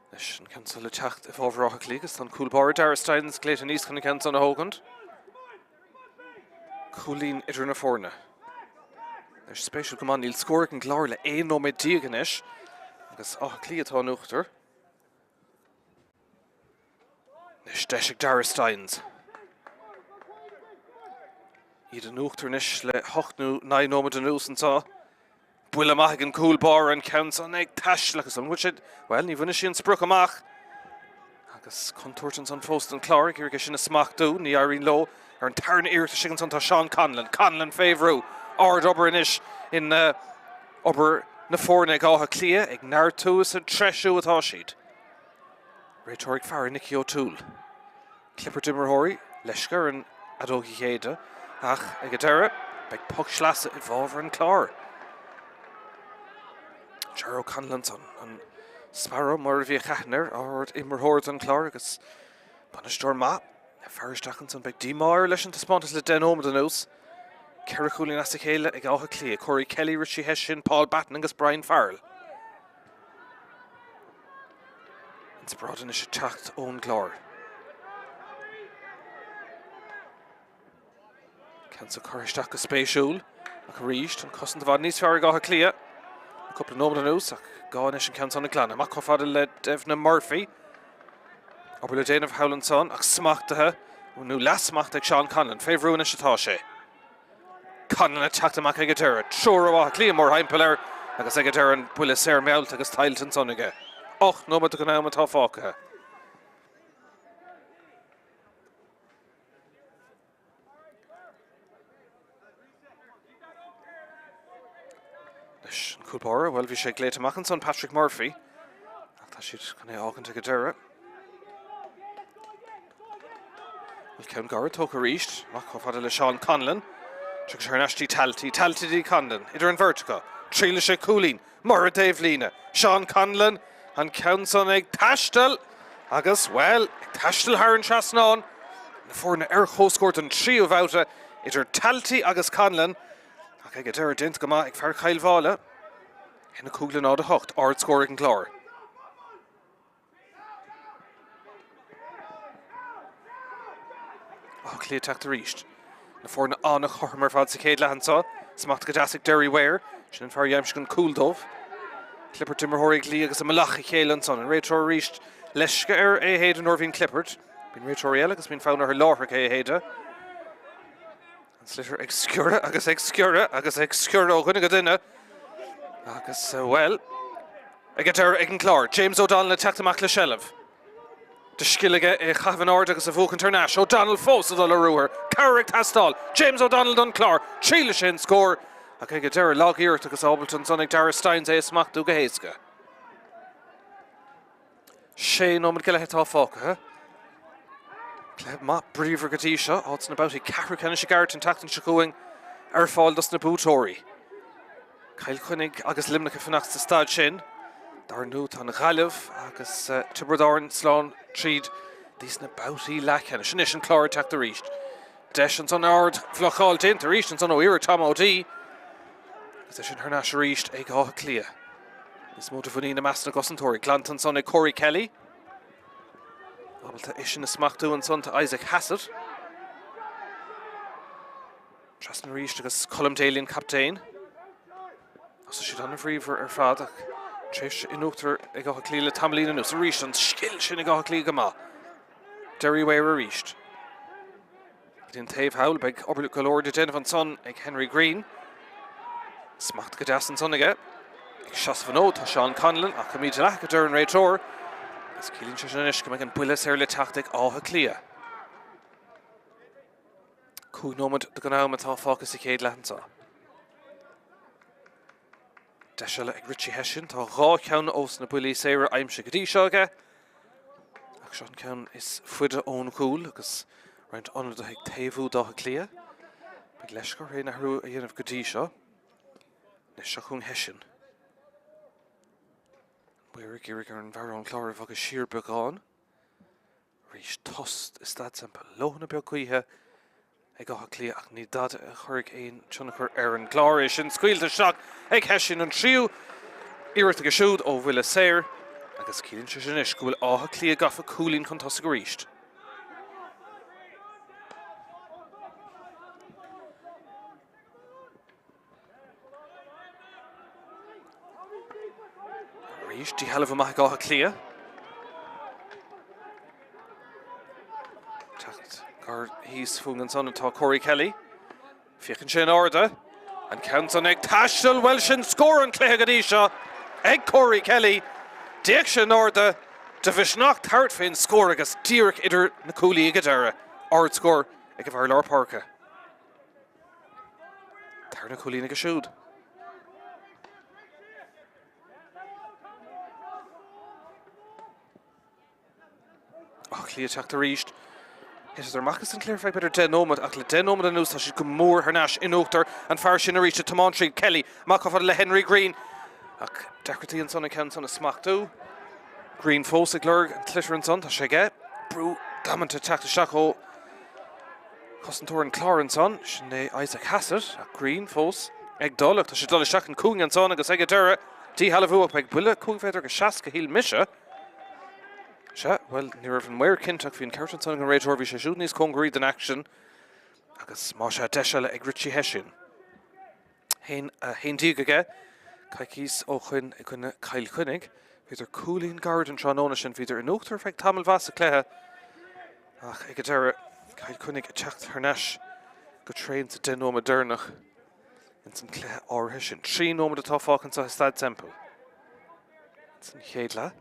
Anois an ceann seo le teacht i bhfabhar Átha Cliath agus tá an cúl báire Darragh Stynes glaoite aníos chun an ceann san a thógaint. Cúilín idir na foirne. Anois spéisiúil go maith níl scór ag an gClár le 11 nóiméad anois agus Áth Cliath atá in uachtar. Anois deis ag Darragh Stynes. Iad in uachtar anois le hocht nó 9 nóiméad anuas anseo. Buille maith ag an cúl báire an ceann san ag taisteal agus an bhfuil sé, bhuel, ní bhainfidh sí an sprioc amach. Agus contúirt ansan fós don Chlár ag iarraidh é sin a smachtú. Ní éiríonn leo ar an tarna iarracht istigh ansan tá Seán Conlon. Conlon fé bhrú. Ard-obair anois in obair na foirne ag Áth Cliath ag neartú is ag treisiú atá siad. Réiteoir ag faire Nicky O'Toole. Clipear d'imreoirí, leisce ar an fheadóg a shéideadh, ach ag an deireadh, beidh poc sleasa i bhfabhar an Chláir. Ger O'Connell ansan, an Sparrow mar a bhíodh aithne air, ard-imreoir don Chlár agus bainisteoir maith. Fear isteach ansan, beidh díomá air leis an taispeántas le 10 nóiméad anuas. Ceithre chúilín as a chéile ag Áth Cliath, Corey Kelly, Richie Hession, Paul Batten agus Brian Farrell. Inspioráid anois ag teacht ón gClár. Ceann seo curtha isteach go spéisiúil ach arís an cosaint i bhfad níos fearr ag Áth Cliath. Cúpla nóiméad anuas ach gá anois an ceann san a ghlanadh. Amach chomh fada le Devna Murphy. Obair le déanamh thall ansan ach smachtaithe nó leath-smachtaithe ag Seán Conlon. Fé bhrú anois atá sé. Conlon ag teacht amach ag an deireadh. Triúr ó Áth Cliath mórthimpeall air agus ag an deireadh an buille saor meallta agus tuillte ansan aige. 8 nóiméad den am atá fágtha. Anois an cúl báire, bhuel bhí sé glaoite amach ansan Patrick Murphy ach tá siad chun é a fhágaint ag an deireadh. Bhuel ceann gairid tógtha arís, amach chomh fada le Seán Conlon. Tiocfaidh sé thar n-ais dtí Talty, Talty dtí Conlon, idir an bheirt acu. Triailfidh sé cúilín, mar an dtaobhlíne. Seán Conlon, an ceann san ag taisteal agus, bhuel, ag taisteal thar an trasnán. Na foirne ar comhscór don tríú bhabhta idir Talty agus Conlon. Ach ag an deireadh déanta go maith ag fear Chill Mháille. 1-5 le 0-8, ard-scór ag an gClár. Áth Cliath ag teacht arís. Na foirne an-chothrom ar fad sa chéad leath anseo. Smacht go deas ag Derry Ware. Sin an fear a d'aimsigh an cúl dóibh. Clipeart d'imreoirí ag luí agus i mullach a chéile ansan. An réiteoir arís. Leisce air é a shéideadh nuair a bhíonn clipeart. Bíonn réiteoirí eile agus bíonn fonn orthu láithreach é a shéideadh. An sliotar ag sciorradh agus ag sciorradh agus ag sciorradh ó dhuine go duine. Agus, bhuel, ag an deireadh ag an gClár. James O'Donnell ag teacht amach le seilbh. De scil aige é a chaitheamh in airde agus a bhuachaint thar n-ais. O'Donnell fós ag dul ar ruathar. Cabhair ag teastáil. James O'Donnell don Chlár. Triailfidh sé an scór. Ach ag an deireadh, lag-iarracht agus ábalta ansan ag Darragh Stynes é a smachtú go héasca. Sé nóiméad go leith atá fágtha. Cluiche maith bríomhar go dtí seo, áit sna babhtaí ceathrú ceannais i gceart an tseachtain seo chugainn ar fáil dos na buaiteoirí. Cill Chainnigh agus Luimneach ag fanacht sa staid sin. Dar ndóigh tá an Ghaillimh agus Tiobraid Árann slán tríd dtí sna babhtaí leathcheannais. Anois an Clár ag teacht arís. Deis ansan ard-bhlocáil déanta arís ansan ó iarracht Tom O'Dea. Agus é sin thar n-ais arís ag Áth Cliath. Níos mó de mhuinín i measc na gcosantóirí. Glanta ansan ag Corey Kelly. Ábalta é sin a smachtú ansan tá Isaac Hassett. Trasna arís agus Colm Daly an captaen. Thosaigh siad an-bhríomhar ar fad ach tréimhse in uachtar ag Áth Cliath le tamaillín anuas. Arís an scil sin ag Áth Cliath go maith. Derry Ware arís. Go dtí an taobh thall, beidh obair go leor le déanamh ansan ag Henry Greene. Smacht go deas ansan aige. Ag seasamh an fhóid tá Seán Conlon ach mídhleathach a deir an réiteoir. Agus ciallaíonn sé sin anois go mbeidh an buille saor le teacht ag Áth Cliath. 5 nóiméad den am atá fágtha sa chéad leath anseo. Deis eile ag Richie Hession. Tá dhá cheann ós na buillí saora aimsithe go dtí seo aige. Ach seo an ceann is faide ón gcúl agus. Roinnt ionadaithe ag taobhú d'Áth Cliath. Beidh leisce orthu aon athrú a dhéanamh go dtí seo. Anois seo chugainn Hession. An maor ag iarraidh ar an bhfear ón Chlár a bhogadh siar beagán. Arís tost i Staid Semple. Leoithne beag gaoithe ag Áth Cliath ach ní dada a chuirfidh aon tionchar ar an gClár. É sin scaoilte isteach ag Hession, an tríú iarracht aige siúd ó bhuille saor agus ciallaíonn sé sin anois go bhfuil Áth Cliath gafa cúilín chun tosaigh arís. Arís, díshealbhú maith ag Áth Cliath. Teacht gar thíos fúinn ansan atá Corey Kelly. Féachann sé in airde. An ceann san ag taisteal, bhuel sin scór an chluiche go dtí seo ag Corey Kelly. D'fhéach sé in airde de mhisneach tabhairt fén scór agus díreach idir na cuaillí ag an deireadh. Ardscór ag an bhfear lár páirce. Tarna cúilín aige siúd. Áth Cliath ag teacht arís. Thiteadar amach as an gcluiche ar feadh b'fhéidir 10 nóiméad ach le 10 nóiméad anuas tá siad go mór thar n-ais in uachtar. An fear sin arís ag tiomáint tríd, Kelly, amach chomh fada le Henry Greene. Ach deacrachtaí ansan an ceann san a smachtú. Greene fós ag lorg an tsliotair ansan, tá sé aige. Brú damanta ag teacht isteach ó chosantóir an Chláir ansan, sin é Isaac Hassett, ach Greene fós ag dul ach tá sé ag dul isteach an cúinne ansan agus ag an deireadh díshealbhú ach beidh buille 5 mhéadar agus 60 shíl mise. Sea, bhuel, ní raibh an maor cinnte ach bhí an ceart ansan ag an réiteoir, bhí sé siúd níos cóngaraí don aicsean agus más ea, deis eile ag Richie Hession. 1, 11 aige, coicíos ó shoin i gcoinne Chill Chainnigh. Bhíodar cúilín gairid an tráthnóna sin, bhíodar in uachtar ar feadh tamall mhaith sa chluiche ach ag an deireadh, Cill Chainnigh ag teacht thar n-ais go tréan sa 10 nóiméad deireanach ins an chluiche áirithe sin. 3 nóiméad atá fágtha anseo i Staid Semple san chéad leath.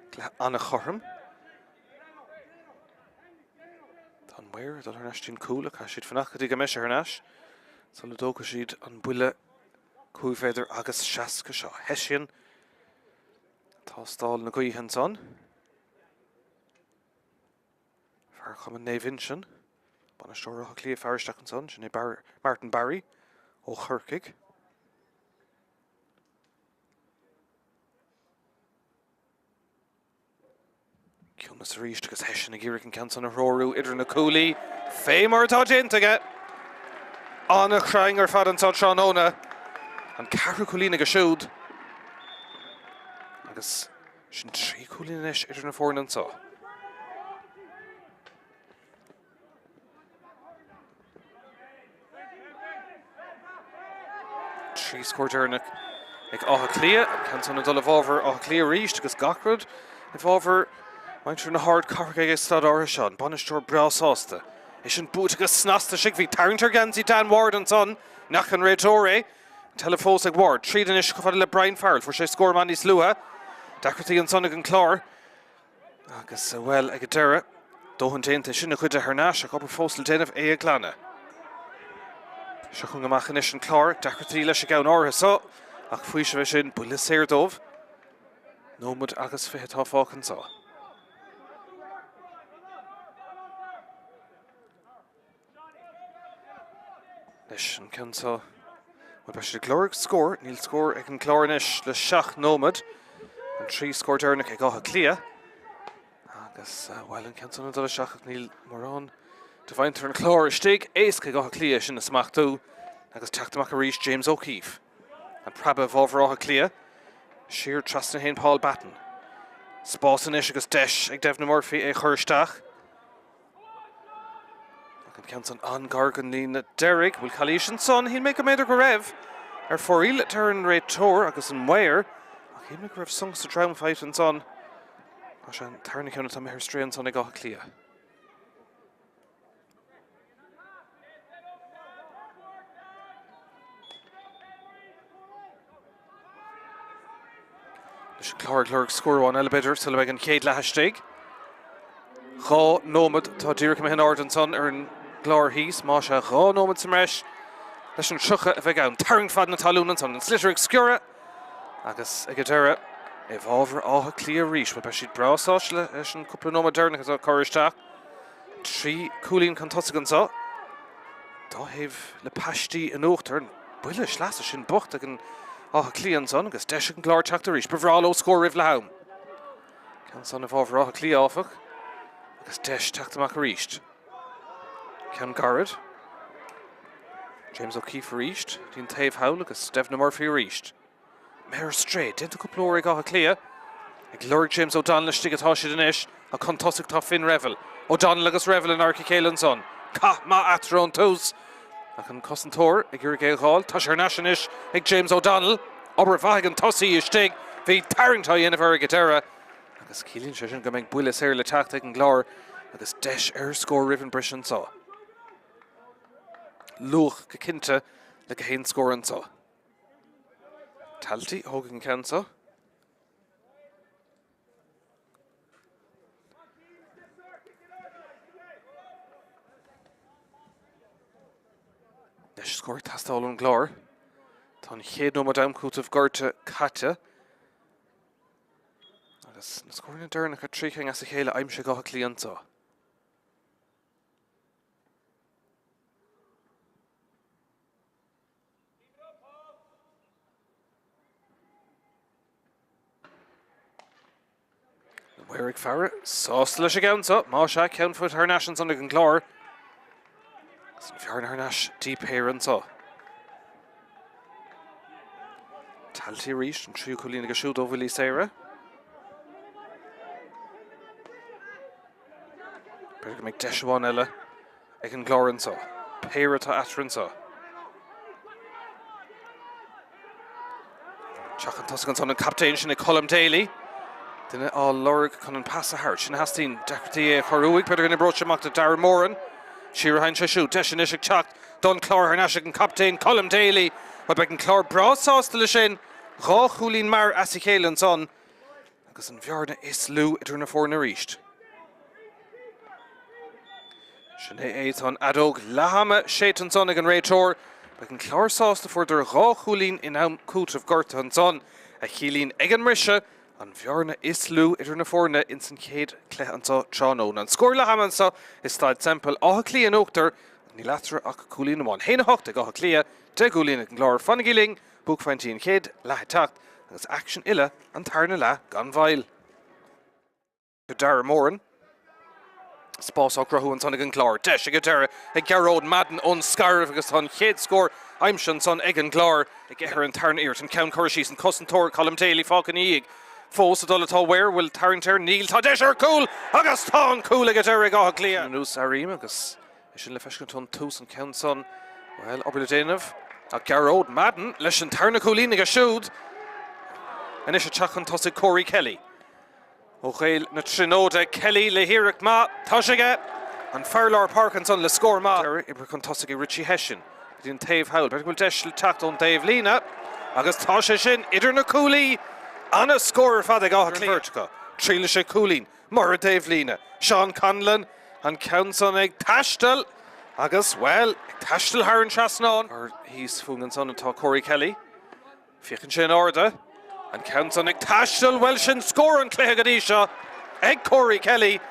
Cluiche an-chothrom. Tá an maor ag dul thar n-ais dtí'n cúl ach caithfidh siad fanacht go dtí go mbeidh sé thar n-ais sula dtógfaidh siad an buille 5 mhéadar agus 60 seo. Hession tástáil na gaoithe ansan. Fear Chumann Naomh Uinseann, bainisteoir Átha Cliath fear isteach ansan, sin é Martin Barry ó Chorcaigh. Ciúnas arís agus Hession ag iarraidh an ceann san a threorú idir na cuaillí, fé mar atá déanta aige. An-chrainn ar fad anso tráthnóna. An ceathrú cúilín aige siúd. Agus sin 3 chúilín anois idir na foirne anso. 3 scór deireanach ag Áth Cliath, an ceann san ag dul i bhfabhar Átha Cliath arís agus gach rud i bhfabhar muintir na hardchathrach ag an staid áirithe seo. An bainisteoir breá sásta. É sin buaite go snasta istigh. Bhí tarraingt ar gheansaí Dan Ward ansan. N'fheaca an réiteoir é. An tseilbh fós ag Ward. Tríd anois chomh fada le Brian Farrell. Fuair sé scór maith níos luaithe. Deacrachtaí ansan ag an Clár. Agus, bhuel, ag an deireadh, dóthain déanta. Sin a chuid de thar n-ais, ach obair fós le déanamh é a ghlanadh. Seo chugainn amach anois an Clár. Deacrachtaí leis an gceann áirithe so, ach faoiseamh é sin, buille saor dóibh. Nóiméad agus 20 atá fágtha anseo. Anois an ceann seo, bhuel beidh siad ag lorg scór, níl scór ag an gClár anois le 7 nóiméad. An 3 scór deireanach ag Áth Cliath. Agus bhuel an ceann san ag dul isteach ach níl mórán de mhuintir an Chláir istigh. Éasca ag Áth Cliath sin a smachtú agus teacht amach arís James O'Keefe. An preabadh i bhfabhar Átha Cliath. Siar trasna fhéin Paul Batten. Spás anois agus deis ag Devna Murphy é a chur isteach. Ach an ceann san an-ghar don líne deiridh. Bhfuil calaois ansan? Shíl mé go mb'fhéidir go raibh. Ar fóraoil a deir an réiteoir agus an maor. Ach shíl mé go raibh sonc sa drom faighte ansan. Tá sé an tarna ceann atá imithe ar strae ansan ag Áth Cliath. Leis an Clár ag lorg scór amháin eile b'fhéidir sula mbeidh an chéad leath istigh. 2 nóiméad atá díreach imithe in airde ansan ar an gclár thíos. Más ea, 2 nóiméad sa mbreis leis an 30 a bheidh ann. Tarraingt fad na talún ansan, an sliotar ag sciorradh agus ag an deireadh i bhfabhar Átha Cliath arís. Bhuel, beidh siad breá sásta leis an cúpla nóiméad deireanach atá curtha isteach. 3 cúilín chun tosaigh anseo. Dá thaobh le paistí in uachtar. An buille sleasa sin bocht ag an Áth Cliath ansan agus deis ag an gClár teacht arís. Ba bhreá leo scór roimh leath am. Ceann san i bhfabhar Átha Cliath áfach agus deis teacht amach arís. Ceann gairid. James O'Keefe arís, dtí an taobh thall agus Devna Murphy arís. Méar ar strae, déanta cúpla uair ag Áth Cliath. Ag lorg James O'Donnell istigh atá siad anois, ach chun tosaigh tá Finn Revel. O'Donnell agus Revel in adharca a chéile ansan. Cath maith eatarthu ón tús, ach an cosantóir ag iarraidh é a dh'fháil. Tá sé thar n-ais anois ag James O'Donnell. Obair mhaith ag an tosaí istigh. Bhí tarraingt á dhéanamh air ag an deireadh agus ciallaíonn sé sin go mbeidh buille saor le teacht ag an gClár agus deis ar scór roimh an briseadh anseo. Luach go cinnte le gach aon scór anseo. Talty a thógfaidh an ceann seo. Anois scór ag teastáil ón gClár. Tá an chéad nóiméad am cúitimh gorta caite. Agus na scóranna deireanacha 3 cinn as a chéile aimsithe ag Áth Cliath anseo. Na maoir ag faire, sásta leis an gceann seo, más ea, ceann faighte thar n-ais ansan ag an gClár. Agus an bhearna thar n-ais dtí péire anseo. Talty arís, an tríú cúilín aige siúd ó bhuillí saora. B'fhéidir go mbeidh deis amháin eile ag an gClár anseo. Péire atá eatarthu anseo. Teacht chun tosaigh ansan an captaen sin ag Colm Daly. Duine á lorg chun an pas a thabhairt. Sin a theastaíonn. Deacrachtaí é a chur uaidh. B'fhéidir go n-oibreoidh sé amach do Darren Moran. Siar a théann sé siúd. Deis anois ag teacht don Chlár thar n-ais ag an captaen Colm Daly. Bhuel beidh an Clár breá sásta leis sin. 2 chúilín mear as a chéile ansan. Agus an bhearna is lú idir na foirne arís. Sin é é, tá an fheadóg leath-ama séidte ansan ag an réiteoir. Beidh an Clár sásta, fuaireadar 2 chúilín in am cúitimh gorta ansan, a chiallaíonn ag an mbriseadh an bhearna is lú idir na foirne ins an chéad chluiche anseo tráthnóna. An scór leath-ama anseo i Staid Semple, Áth Cliath in uachtar, ach níl eatarthu ach cúilín amháin. 1-8 ag Áth Cliath, 10 gcúilín ag an gClár. Fanaigí linn! Buaicphointí an chéad leath ag teacht agus aicsean uile an tarna leath gan mhoill. Darragh Moran. Spás á gcruthú ansan ag an gClár. Deis ag an deireadh ag Gearóid Madden ón scairbh agus tá an chéad scór aimsithe ansan ag an gClár. Aige ar an tarna iarracht. An ceann curtha síos, an cosantóir Colm Daly fágtha ina dhiaidh. Fós ag dul atá Ware, bhfuil tarraingt air? Níl. Tá deis ar chúl agus tá an cúl ag an deireadh ag Áth Cliath. Anuas airím agus É sin le feiscint ón tús an ceann san. Bhuel, obair le déanamh. Ach Gearóid Madden leis an tarna cúilín aige siúd. Anois ag teacht chun tosaigh Corey Kelly. Ó Ghaeil na Tríonóide, Kelly le hiarracht maith. Tá sé aige! An fear lár páirce ansan le scór maith. Deireadh oibre chun tosaigh ag Richie Hession go dtí an taobh thall. B'fhéidir go bhfuil deis le teacht ón dtaobh líne. Agus tá sé sin idir na cuaillí! Ana-scór ar fad ag Áth Cliath. Triailfidh sé cúilín. Mar an dtaobhlíne. Seán Conlon, an ceann san ag taisteal agus, bhuel, ag taisteal thar an trasnán. Ar thíos fúinn ansan atá Corey Kelly. Féachann sé in airde. An ceann san ag taisteal, bhuel, sin scór an chluiche go dtí seo ag Corey Kelly.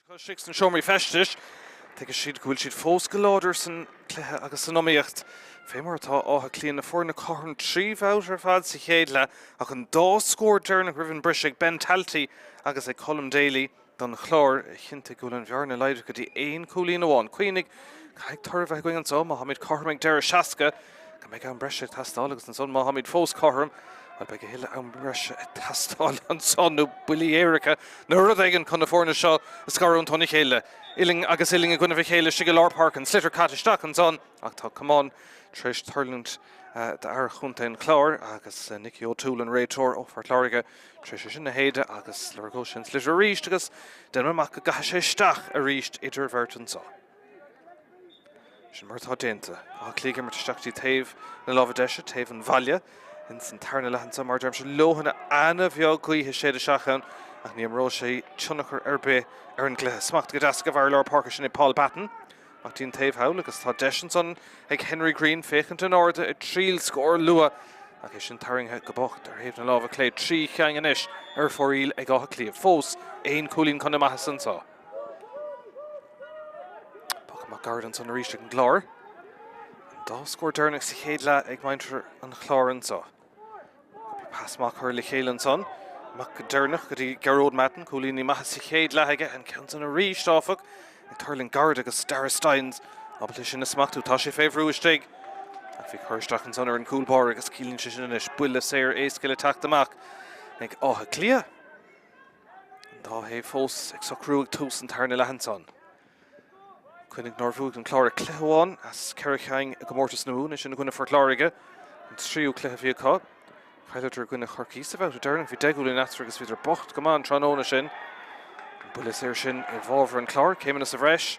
Acu istigh sna seomraí feistis, tuigfidh siad go bhfuil siad fós go láidir san cluiche agus san iomaíocht. Fé mar atá Áth Cliath, na foirne cothrom 3 bhabhta ar fad sa chéad leath ach an dá scór deireanach roimh an briseadh ag Ben Talty agus ag Colm Daly don Chlár a chinntigh go bhfuil an bhearna laghdaithe go dtí aon chúilín amháin. Cuimhnigh, caithfidh toradh a bheith againn anseo má tháimid cothrom ag deireadh 60 go mbeidh am breise ag teastáil agus ansan má tháimid fós cothrom, bhuel beidh a thuilleadh am breise ag teastáil ansan nó buillí éirice nó rud éigin chun na foirne seo a scarúint óna chéile. Uillinn agus uillinn i gcoinnibh a chéile istigh i lár páirce, an sliotar caite isteach ansan ach tá camán tar éis tuirlingt d'fhear chontae an Chláir agus Nicky O'Toole an réiteoir ó Phort Láirge tar éis é sin a shéideadh agus lorgóidh sé an sliotar arís agus déanaim amach go gcaithfidh sé isteach arís idir an bheirt anso. Sin mar atá déanta. Áth Cliath ag imirt isteach dtí taobh na láimhe deise, taobh an bhaile, ins an tarna leath anseo. Mar a deirimse, leoithne ana-bheag gaoithe ag séideadh isteach ann ach ní imreoidh sé tionchar ar bith ar an gcluiche. Smacht go deas ag an bhfear lár páirce sin é Paul Batten. Amach dtí an taobh thall agus tá deis ansan ag Henry Greene féachaint in airde ag triail scór luath ach é sin tarraingthe go bocht ar thaobh na láimhe clé. 3 cheann anois ar fóraoil ag Áth Cliath. Fós aon chúilín chun na maitheasa anseo. Poc amach gairid ansan arís ag an gClár. An dá scór deireanach sa chéad leath ag muintir an Chláir anseo. Pas maith curtha le chéile ansan. Amach go deireanach go dtí Gearóid Madden, cúilíní maithe sa chéad leath aige. An ceann san arís, áfach, ag tuirlingt gairid agus Darragh Stynes ábalta sin a smachtú. Tá sé fé bhrú istigh. Ach bhí cur isteach ansan ar an gcúl báire agus ciallaíonn sé sin anois buille saor éasca le teacht amach ag Áth Cliath. An dá thaobh fós ag socrú ag tús an tarna leath ansan. Cuimhnigh nár bhuaigh an Clár ach cluiche amháin as 4 cheann i gcomórtas na Mumhan, é sin i gcoinne Phort Láirge, an tríú cluiche a bhí acu. Chailleadar i gcoinne Chorcaí sa bhabhta deireanach, bhí 10 gcúilín eatarthu agus bhíodar bocht go maith an tráthnóna sin. An buille saor sin i bhfabhar an Chláir, céimeanna sa bhreis.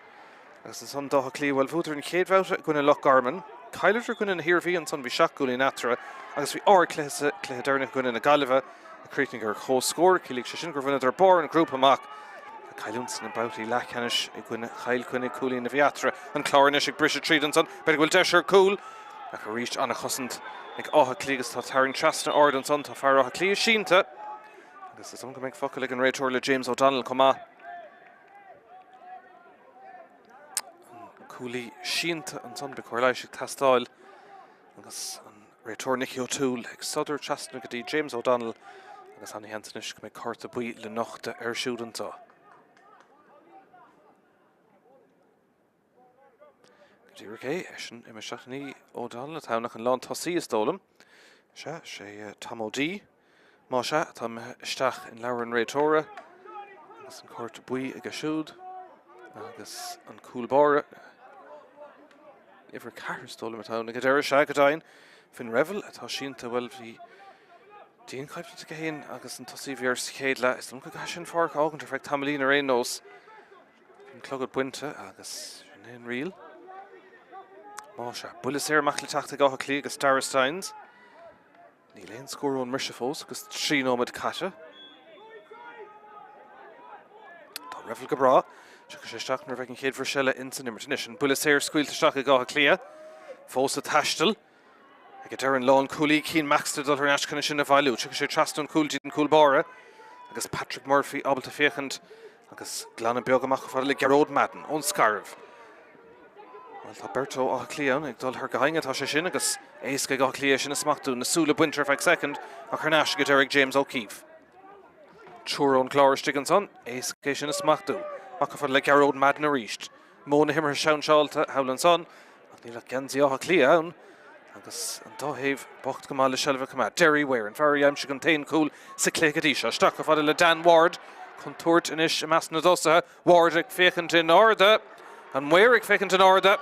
Agus ansan d'Áth Cliath, bhuel, bhuadar an chéad bhabhta i gcoinne Loch Garman. Chailleadar i gcoinne na hIarmhí, ansan bhí 7 gcúilín eatarthu agus bhí ardchluiche sa chluiche deireanach i gcoinne na Gaillimhe a chríochnaigh ar comhscór. Chiallaigh sé sin gur bhaineadar barr an ghrúpa amach. Ach cailliúint sna babhtaí leathcheannais i gcoinne Chill Chainnigh, cúilín a bhí eatarthu. An Clár anois ag briseadh tríd ansan. B'fhéidir go bhfuil deis ar chúl ach arís an-chosaint ag Áth Cliath agus tá tarraingt trasna ard ansan. Tá fear Átha Cliath sínte agus is dóigh go mbeidh focal ag an réiteoir le James O'Donnell chomh maith. An cúlaí sínte ansan, beidh cóir leighis ag teastáil agus an réiteoir Nicky O'Toole ag sodar trasna go dtí James O'Donnell agus ana-sheans anois go mbeidh cárta buí le nochtadh air siúd anseo. Go díreach é, eisean imithe isteach ní O'Donnell atá ann ach an lántosaí is dóigh liom. Sea, sé Tom O'Dea. Más ea, atá imithe isteach in leabhar an réiteora agus an cárta buí aige siúd agus an cúl báire. Uimhir 4 is dóigh liom atá ann ag an deireadh, sea, go deimhin. Finn Revill atá sínte, bhuel, bhí dianchoimhlint aige féin agus an tosaí a bhí air sa chéad leath. Is dóigh liom go gcaithfidh sé an pháirc a fhágaint ar feadh tamaillín ar aon nós. An clogad bainte agus sin é an riail. Más ea, buille saor amach le teacht ag Áth Cliath agus Darragh Stynes. Níl aon scór ón mbriseadh fós agus 3 nóiméad caite. Tá Revill go breá. Tiocfaidh sé isteach nuair a bheidh an chéad bhriseadh eile ins an imirt anois. An buille saor scaoilte isteach ag Áth Cliath. Fós ag taisteal. Ag deireadh an lánchúlaí, Cian Maxted dul thar n-ais chun é sin a bhailiú. Tiocfaidh sé trasna an chúil dtí an cúl báire agus Patrick Murphy ábalta féachaint agus glanadh beag amach chomh fada le Gearóid Madden ón Scairbh. Bhuel, tá beirt ó Áth Cliath ann ag dul thar go hInge atá sé sin agus éasca ag Áth Cliath é sin a smachtú. Na súile bainte ar feadh soicind ach thar n-ais ag an deireadh ag James O'Keefe. Triúr ón gClár istigh ansan, éasca é sin a smachtú. Amach chomh fada le Gearóid Madden arís. Modh na himeartha seanseálta thall ansan, ach níl ach geansaí Átha Cliath ann agus an dá thaobh bocht go maith le seilbh a choimeád. Derry Ware, an fear a d'aimsigh an t-aon chúl sa chluiche go dtí seo. Isteach chomh fada le Dan Ward. Contúirt anois i measc na dtosaithe. Ward ag féachaint in airde. An maor ag féachaint in airde.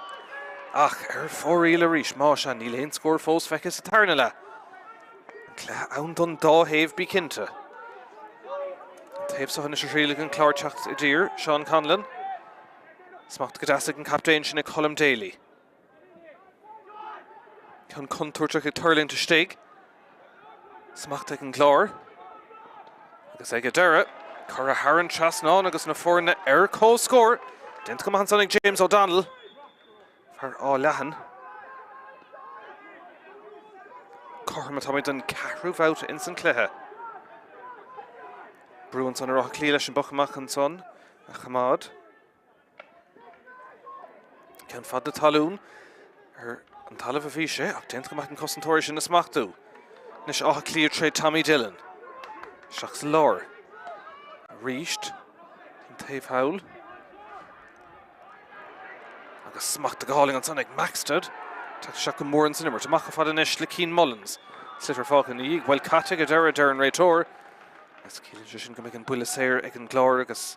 Ach ar fóraoil arís. Más ea, níl aon scór fós feicthe sa tarna leath. An cluiche ann don dá thaobh, bí cinnte. An taobh seo anois a thriailfidh an Clár teacht i dtír, Seán Conlon. Smacht go deas ag an captaen sin ag Colm Daly. Ceann contúirteach ag tuirlingt istigh. Smacht ag an gClár. Agus ag an deireadh, curtha thar an trasnán agus na foirne ar comhscór. Déanta go maith ansan ag James O'Donnell. Fear Áth Leathan. Cothrom atáimid don ceathrú bhabhta ins an cluiche. Brú ansan ar Áth Cliath leis an bpoc amach ansan. A choimeád. Ceann fada talún ar an talamh a bhí sé ach déanta go maith ag an cosantóir é sin a smachtú. Anois Áth Cliath tré Tommy Dillon. Isteach sa lár. Arís an taobh thall. Agus smachtaithe go hálainn ansan ag Maxted. Teacht isteach go mór insan imirt. Amach chomh fada anois le Cian Mullins. Sliotar fágtha ina dhiaidh. Bhuel caite ag an deireadh, a deir an réiteoir. Agus ciallaíonn sé sin go mbeidh an buille saor ag an gClár agus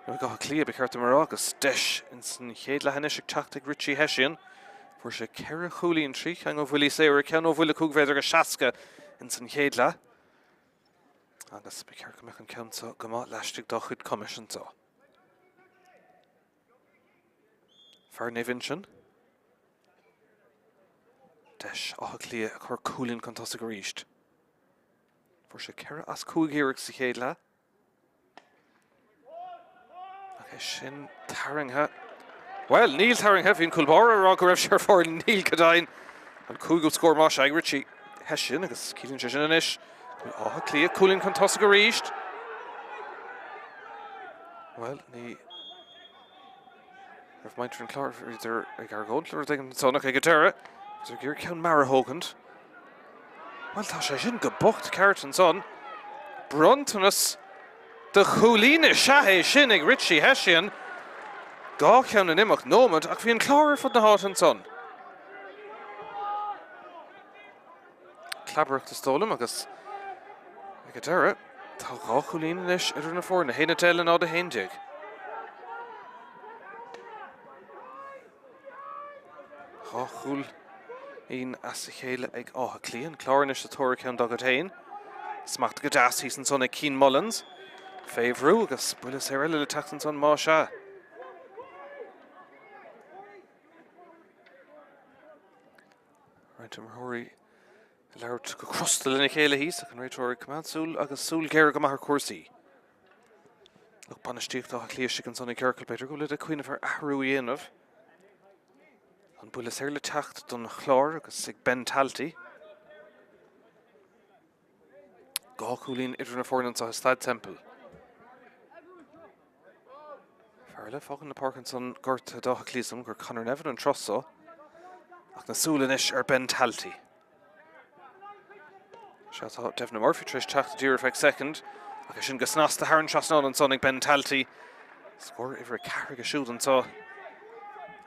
nó ag Áth Cliath, ba cheart dom a rá, agus deis insan chéad leath anois ag teacht ag Richie Hession. Fuair sé ceithre chúilín, trí cheann ó bhuillí saora, ceann ó bhuille 5 mhéadar agus 60 insan chéad leath. Agus ba cheart go mbeadh an ceann seo go maith laistigh dá chuid cumais anseo. Fear Naomh Uinseann. Deis Átha Cliath a chur cúilín chun tosaigh arís. Fuair sé 4 as 5 iarracht sa chéad leath. Ach é sin tarraingthe. Bhuel, níl tarraingthe, bhí an cúl báire ag rá go raibh sé ar fóraoil, níl go deimhin. An cúigiú scór más ea ag Richie Hession agus ciallaíonn sé sin anois go bhfuil Áth Cliath cúilín chun tosaigh arís. Bhuel, ní raibh muintir an Chláir bhíodar ag argóint le rud éigin ansan ach ag an deireadh, bhíodar ag iarraidh ceann mear a thógaint. Bhuel, tá sé sin go bocht ceart ansan. Bronntanas de chúilín is ea é sin ag Richie Hession. Dá cheann in imeacht nóiméad ach bhí an Clár ar fud na háite ansan. Clabaireacht is dóigh liom agus ag an deireadh tá dhá chúilín anois idir na foirne, 1-10 le 0-11. Dhá chúilín as a chéile ag Áth Cliath. An Clár anois sa tóir ar cheann dá gcuid féin. Smachtaithe go deas thíos ansan ag Cian Mullins. Fé bhrú agus buille saor eile le teacht ansan más ea. Roinnt imreoirí ag labhairt go crosta lena chéile thíos ach an réiteoir ag coimeád súil agus súil ghéar go maith ar chúrsaí. Lucht bainistíochta Átha Cliath istigh ansan i gciorcal, b'fhéidir go bhfuilid ag cuimhneamh ar athrú a dhéanamh. An buille saor le teacht don Chlár agus ag Ben Talty. Dhá chúilín idir na foirne anseo i Staid Semple. Fear eile fágann na páirce ansan gortaithe d'Áth Cliath is dóigh liom gur Conor Nevin an tráth so. Ach na súile anois ar Ben Talty. Sea, tá Devna Murphy tar éis teacht i dtír ar feadh soicind, ach é sin go snasta thar an trasnán ansan ag Ben Talty. Scór uimhir 4 aige siúd anseo.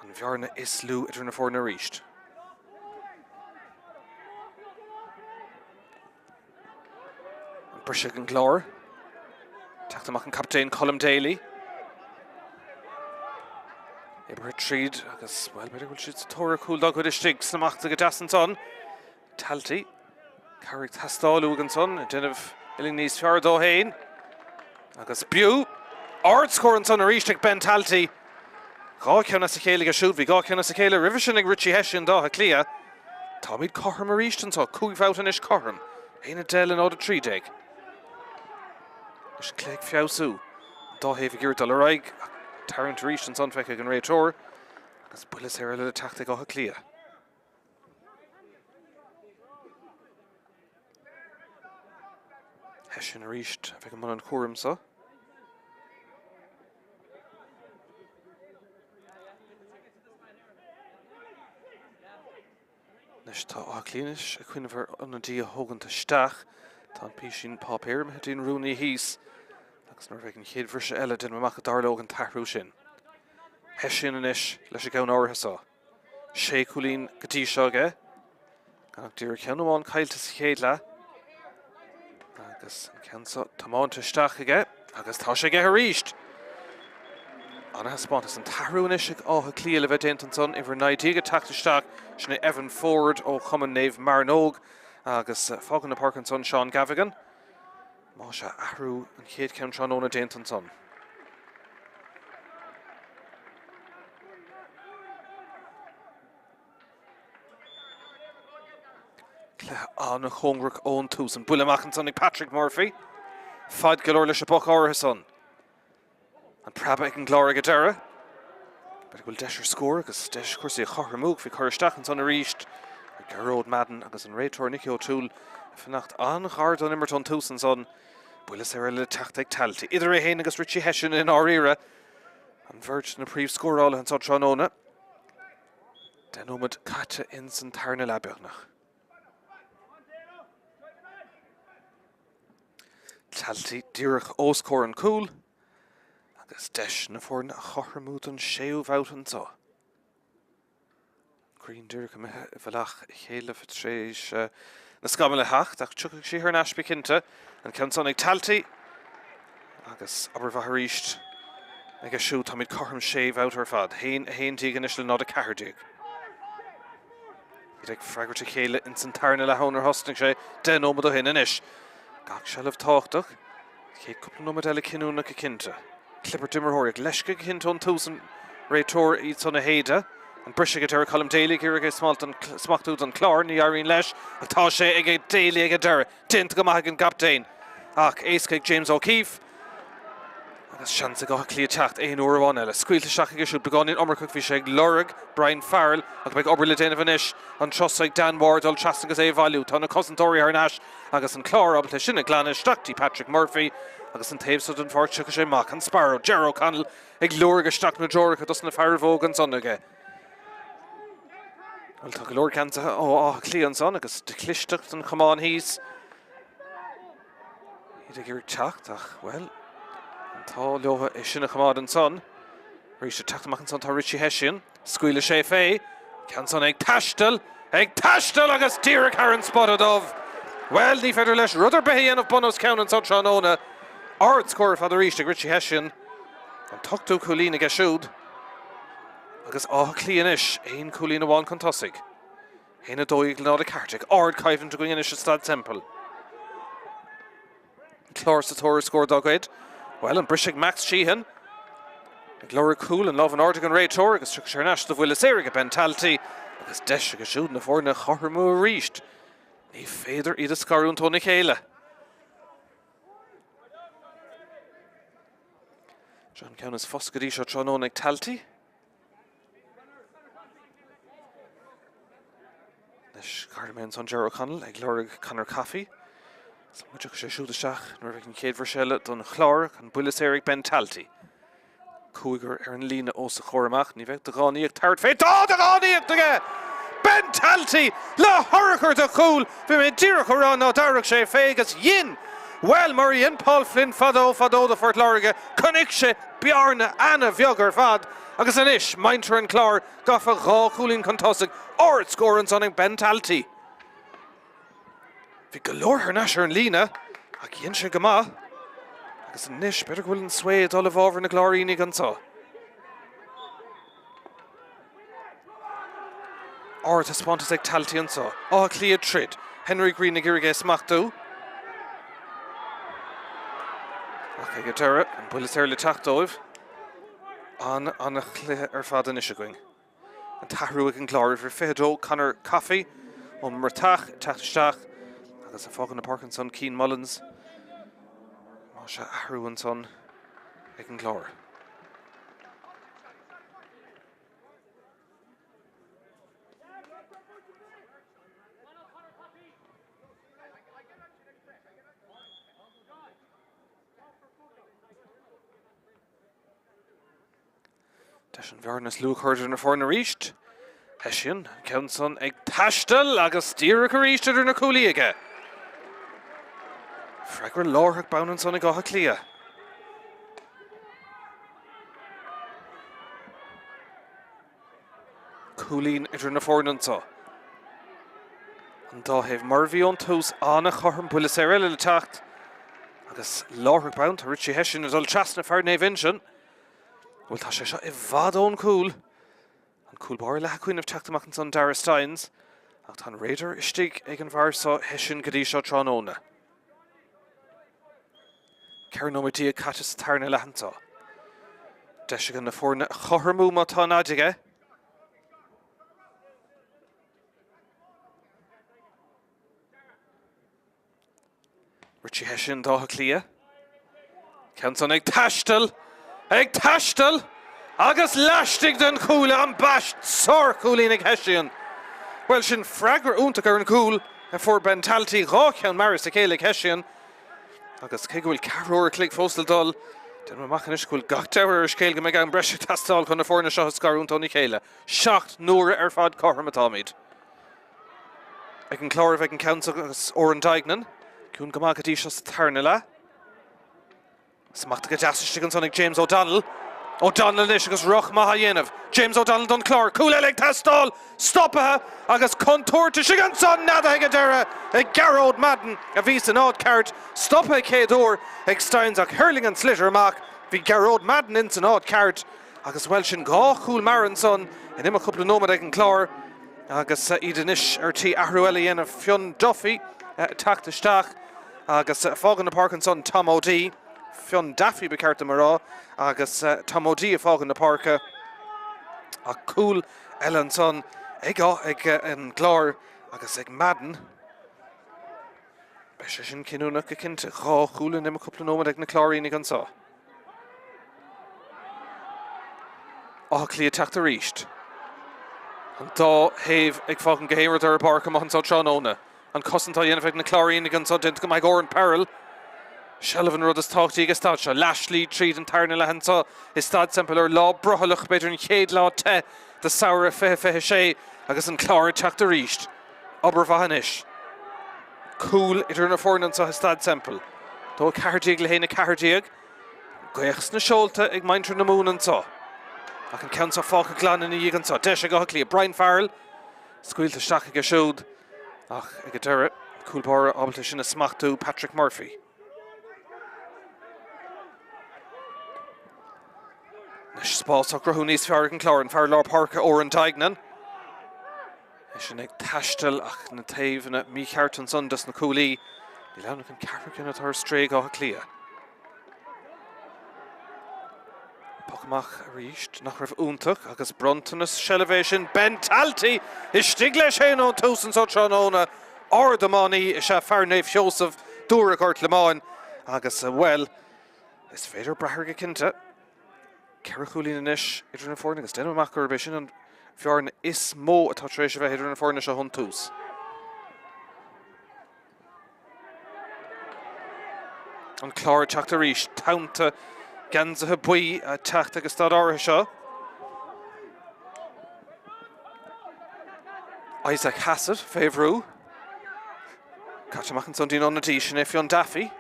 An bhearna is lú idir na foirne arís. An briseadh ag an gClár. Teacht amach an captaen Colm Daly. Oibrithe tríd agus, bhuel, b'fhéidir go bhfuil siad sa tóir ar chúl dá gcuid istigh. Smachtaithe go deas ansan. Talty. Cabhair ag teastáil uaidh ansan, ag déanamh uillinn níos fearr dó féin. Agus b'fhiú ardscór ansan arís ag Ben Talty. Dhá cheann as a chéile aige siúd. Bhí dhá cheann as a chéile roimhe sin ag Richie Hession d'Áth Cliath. Táimid cothrom arís anseo, cúig bhabhta anois cothrom. 1-10 le 0-13. Anois an cluiche ag feabhsú. An dá thaobh ag iarraidh dul ar aghaidh ach tarraingt arís ansan feicthe ag an réiteoir agus buille saor eile le teacht ag Áth Cliath. Hession arís a bheidh i mbun an chúraim seo. Anois tá Áth Cliath anois ag cuimhneamh ar ionadaí a thógaint isteach. Tá an písín páipéir imithe dtí'n rúnaí thíos agus nuair a bheidh an chéad bhriseadh eile déanaim amach go dtarlóidh an t-athrú sin. Hession anois leis an gceann áirithe seo. Sé chúilín go dtí seo aige. Gan ach díreach ceann amháin caillte sa chéad leath. Agus an ceann seo tiomáinte isteach aige agus tá sé aige arís! Ana-thaispeántas an t-athrú anois ag Áth Cliath le bheith déanta ansan, uimhir 19 ag teacht isteach, sin é Evan Ford ó Chumann Naomh Mearnóg agus fágann na páirce ansan Seán Gavigan. Más ea, athrú an chéad cheann tráthnóna déanta ansan. Cluiche an-chóngarach ón tús. An buille amach ansan ag Patrick Murphy. Fad go leor leis an bpoc áirithe san. An preabadh ag an gClár ag an deireadh. B'fhéidir go bhfuil deis ar scór agus deis cúrsaí a chothromú. Bhí cur isteach ansan arís ar Gearóid Madden agus an réiteoir Nicky O'Toole ag fanacht an-ghar don imirt ón tús ansan. Buille saor eile le teacht ag Talty. Idir é féin agus Richie Hession i ndáiríre, an bheirt na príomhscórálaithe anseo tráthnóna. 10 nóiméad caite ins an tarna leath beagnach. Talty díreach os comhair an cúil agus deis na foirne a chothromú don séú bhabhta anseo. Grian díreach imithe i bhfolach a chéile tar éis na scamaill a theacht ach tiocfaidh sí thar n-ais bí cinnte. An ceann san ag Talty agus obair mhaith arís aige siúd. Táimid cothrom sé bhabhta ar fad. 1, 11 anois le 0, 14. Iad ag freagairt a chéile ins an tarna leath ónar thosnaigh sé 10 nóiméad ó shin anois. Gach seilbh tábhachtach. Chéad cúpla nóiméad eile cinniúnach go cinnte. Clibirt d'imreoirí ach leisce go cinnte ón tús an réiteoir iad san a shéideadh. An briseadh ag deireadh Colm Daly ag iarraidh é smachtú don Chlár. Ní éiríonn leis ach tá sé ag Daly ag an deireadh. Déanta go maith ag an gcaptaen ach éasca ag James O'Keefe. Agus seans ag Áth Cliath teacht aon uair amháin eile. Scaoilte isteach aige siúd beagáinín iomarcach, bhí sé ag lorg Brian Farrell ach beidh obair le déanamh anois anseo ag Dan Ward dul trasna agus é a bhailiú. Tá na cosantóirí thar n-ais agus an Clár ábalta sin a ghlanadh isteach dtí Patrick Murphy agus an taobh so den pháirc tiocfaidh sé amach. An Sparrow, Ger O'Connell ag lorg isteach na dtreoracha dos na fearaibh óga ansan aige. Bhuel tá go leor geansaithe ó Áth Cliath ansan agus de chlisteacht an chamáin thíos. Iad ag iarraidh teacht ach, bhuel, an t-ádh leo é sin a choimeád ansan. Arís ag teacht amach ansan tá Richie Hession. Scaoileadh sé fé. Ceann san ag taisteal, ag taisteal agus díreach thar an spota dubh. Bhuel, ní féidir leis rud ar bith a dhéanamh bun os cionn ansan tráthnóna. Ard-scór ar fad arís ag Richie Hession. An t-ochtú cúilín aige siúd. Agus Áth Cliath anois, aon chúilín amháin chun tosaigh. 1, 12 le 0, 14. Ardchoimhlint againn anois i Staid Semple. An Clár sa tóir ar scór dá gcuid. Bhuel, an briseadh ag Max Sheehan. Ag lorg cúl, an lámh in airde ag an réiteoir agus tiocfaidh sé thar n-ais do bhuille saor ag Ben Talty agus deis aige siúd na foirne a chothromú arís. Ní féidir iad a scarúint óna chéile. Seo an ceann is fusa go dtí seo tráthnóna ag Talty. Anois chuala mé ansan Ger O'Connell ag lorg Conor Coffey. Is go dtiocfaidh sé siúd isteach nuair a bheidh an chéad bhriseadh eile don Chlár chun buille saor ag Ben Talty. Cúigear ar an líne os a chomhair amach. Ní bheidh de dhánaíocht tabhairt fé. Tá de dhánaíocht aige! Ben Talty le hurchar de chúl! Bhí mé díreach a rá ná dtabharfadh sé fé agus dhein! Bhuel, mar a dhein Paul Flynn fadó fadó do Phort Láirge, chonaic sé bearna ana-bheag ar fad agus anois muintir an Chláir gafa dhá chúilín chun tosaigh, ard-scór ansan ag Ben Talty. Bhí go leor thar n-ais ar an líne ach dhein sé go maith agus anois b'fhéidir go bhfuil an svae ag dul i bhfabhar na gCláirínigh anso. Ardthaispeántas ag Talty anso. Áth Cliath ag troid. Henry Greene ag iarraidh é a smachtú. Ach ag an deireadh, an buille saor le teacht dóibh. An-an-chluiche ar fad anois againn. An t-athrú ag an gClár, uimhir 22, Conor Coffey ón mBreatach ag teacht isteach agus ag fágáil na páirce ansan Cian Mullins. Más ea, athrú ansan ag an gClár. Deis an bhearna is lú a chur idir na foirne arís. Hession, an ceann san ag taisteal agus díreach arís idir na cuaillí aige. Freagra láithreach bonn ansan ag Áth Cliath. Cúilín idir na foirne anseo. An dá thaobh mar a bhí ón tús, an-chothrom, buille saor eile le teacht agus láithreach bonn, tá Richie Hession ag dul trasna fear Naomh Uinseann. Bhuel tá sé seo i bhfad ón gcúl. An cúl báire leath ag cuimhneamh teacht amach ansan Dara Stynes ach tá an radar istigh ag an bhfear seo Hession go dtí seo tráthnóna. 14 nóiméad caite sa tarna leath anseo. Deis aige na foirne a chothromú má tá an fhaid aige. Richie Hession d'Áth Cliath. Ceann san ag taisteal, ag taisteal agus laistigh den chuaille ambaist sárchúilín ag Hession. Bhuel sin freagra iontach ar an gcúl a fuair Ben Talty, dhá cheann mear as a chéile ag Hession. Agus cé go bhfuil ceathrú uair a chloig fós le dul, déanaim amach anois go bhfuil gach deabhadh ar an scéal go mbeidh am breise ag teastáil chun na foirne seo a scarúint óna chéile. 7 n-uaire ar fad cothrom atáimid. Ag an Clár a bheidh an ceann seo agus Odhrán Duignan ciúin go maith go dtí seo sa tarna leath. Smachtaithe go deas istigh ansan ag James O'Donnell. O'Donnell anois agus rith maith á dhéanamh. James O'Donnell don Chlár. Cúl eile ag teastáil. Stoptha agus contúirt istigh ansan. Neadaithe ag an deireadh ag Gearóid Madden a bhí san áit ceart. Stoptha chéad uair ag Stynes ach thuirling an sliotar amach. Bhí Gearóid Madden ins an áit ceart agus bhuel sin 2 chúl mear ansan in imeacht cúpla nóiméad ag an Chlár agus iad anois ar tí athrú eile a dhéanamh. Fionn Duffy ag teacht isteach. Agus fágann na páirce ansan Tom O'Dea, Fionn Daffy ba cheart dom a rá, agus Tom O'Dea ag fágaint na páirce. Ach cúl eile ansan ag ag an gClár agus ag Madden. Beidh sé sin cinniúnach go cinnte. 2 chúl in imeacht cúpla nóiméad ag na Cláirínigh anso. Áth Cliath ag teacht arís. An dá thaobh ag fágaint gach aon rud ar an bpáirc amuigh anso tráthnóna. An cosaint á dhéanamh ag na Cláirínigh anso déanta go maith ag Oran Perrell. Seilbh an rud is tábhachtaí ag an staid seo. Leath slí tríd an tarna leath anso i Staid Semple ar lá brothallach, b'fhéidir an chéad lá te de samhradh 2026 agus an Clár ag teacht arís. Obair mhaith anois. Cúl idir na foirne anso i Staid Semple. 2 14 le 1 14. Gaoth sna seolta ag muintir na Mumhan anso. Ach an ceann seo fágtha glan ina dhiaidh anso. Deis ag Áth Cliath. Brian Farrell scaoilte isteach aige siúd ach ag an deireadh, cúl báire ábalta sin a smachtú, Patrick Murphy. Anois spás á gcruthú níos fearr ag an Clár, an fear lár páirce Odhrán Duignan. Eisean ag taisteal ach na taobhanna mícheart ansan dos na cúlaí. Níl ann ach an ceathrú ceann atá ar strae ag Áth Cliath. Poc amach arís nach raibh iontach agus bronntanas seilbhe é sin Ben Talty istigh leis féin ón tús anso tráthnóna. Ard-iománaí is ea fear Naomh Sheosamh, Dúire Ghort Lomáin agus, bhuel, is féidir brath air go cinnte. 4 chúilín anois idir na foirne agus déanaim amach gurb é sin an bhearna is mó atá tar éis a bheith idir na foirne seo ón tús. An Clár ag teacht arís, teannta geansaithe buí ag teacht ag an staid áirithe seo. Isaac Hassett fé bhrú. Caite amach ansan dtí'n ionadaí, sin é Fionn Daffy.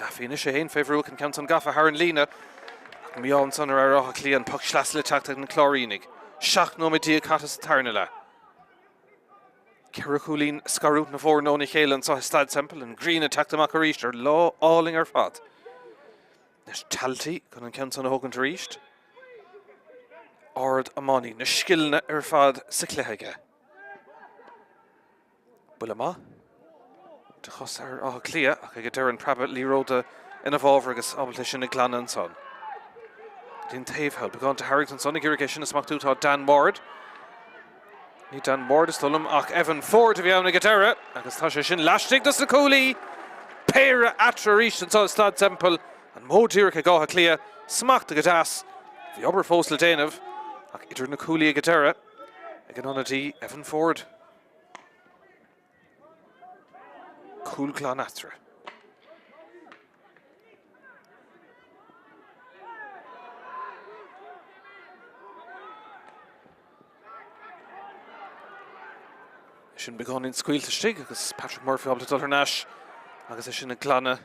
Daffy anois é féin fé bhrú ach an ceann san gafa thar an líne. Ach mí-ádh ansan ar fhear Átha Cliath an poc sleasa le teacht ag na Cláirínigh. 17 nóiméad caite sa tarna leath. 4 chúilín ag scarúint na bhfoirne óna chéile anseo i Staid Semple, an ghrian ag teacht amach arís ar lá álainn ar fad. Anois Talty chun an ceann san a thógaint arís. Ard-iománaí, na scileanna ar fad sa chluiche aige. Buille maith de chos fhear Átha Cliath ach ag an deireadh an preabadh liathróide ina bhfabhar agus ábalta sin a ghlanadh ansan. Go dtí an taobh thall. Beagán de tharraingt ansan ag iarraidh é sin a smachtú tá Dan Ward. Ní Dan Ward is dóigh liom ach Evan Ford a bhí ann ag an deireadh agus tá sé sin laistigh dos na cúlaí. Péire eatarthu arís anseo i Staid Semple. An modh díreach ag Áth Cliath. Smachtaithe go deas. Bhí obair fós le déanamh ach idir na cúlaí ag an deireadh ag an ionadaí Evan Ford. Cúl glan eatarthu. Sin beagáinín scaoilte istigh agus Patrick Murphy ábalta dul thar n-ais agus é sin a ghlanadh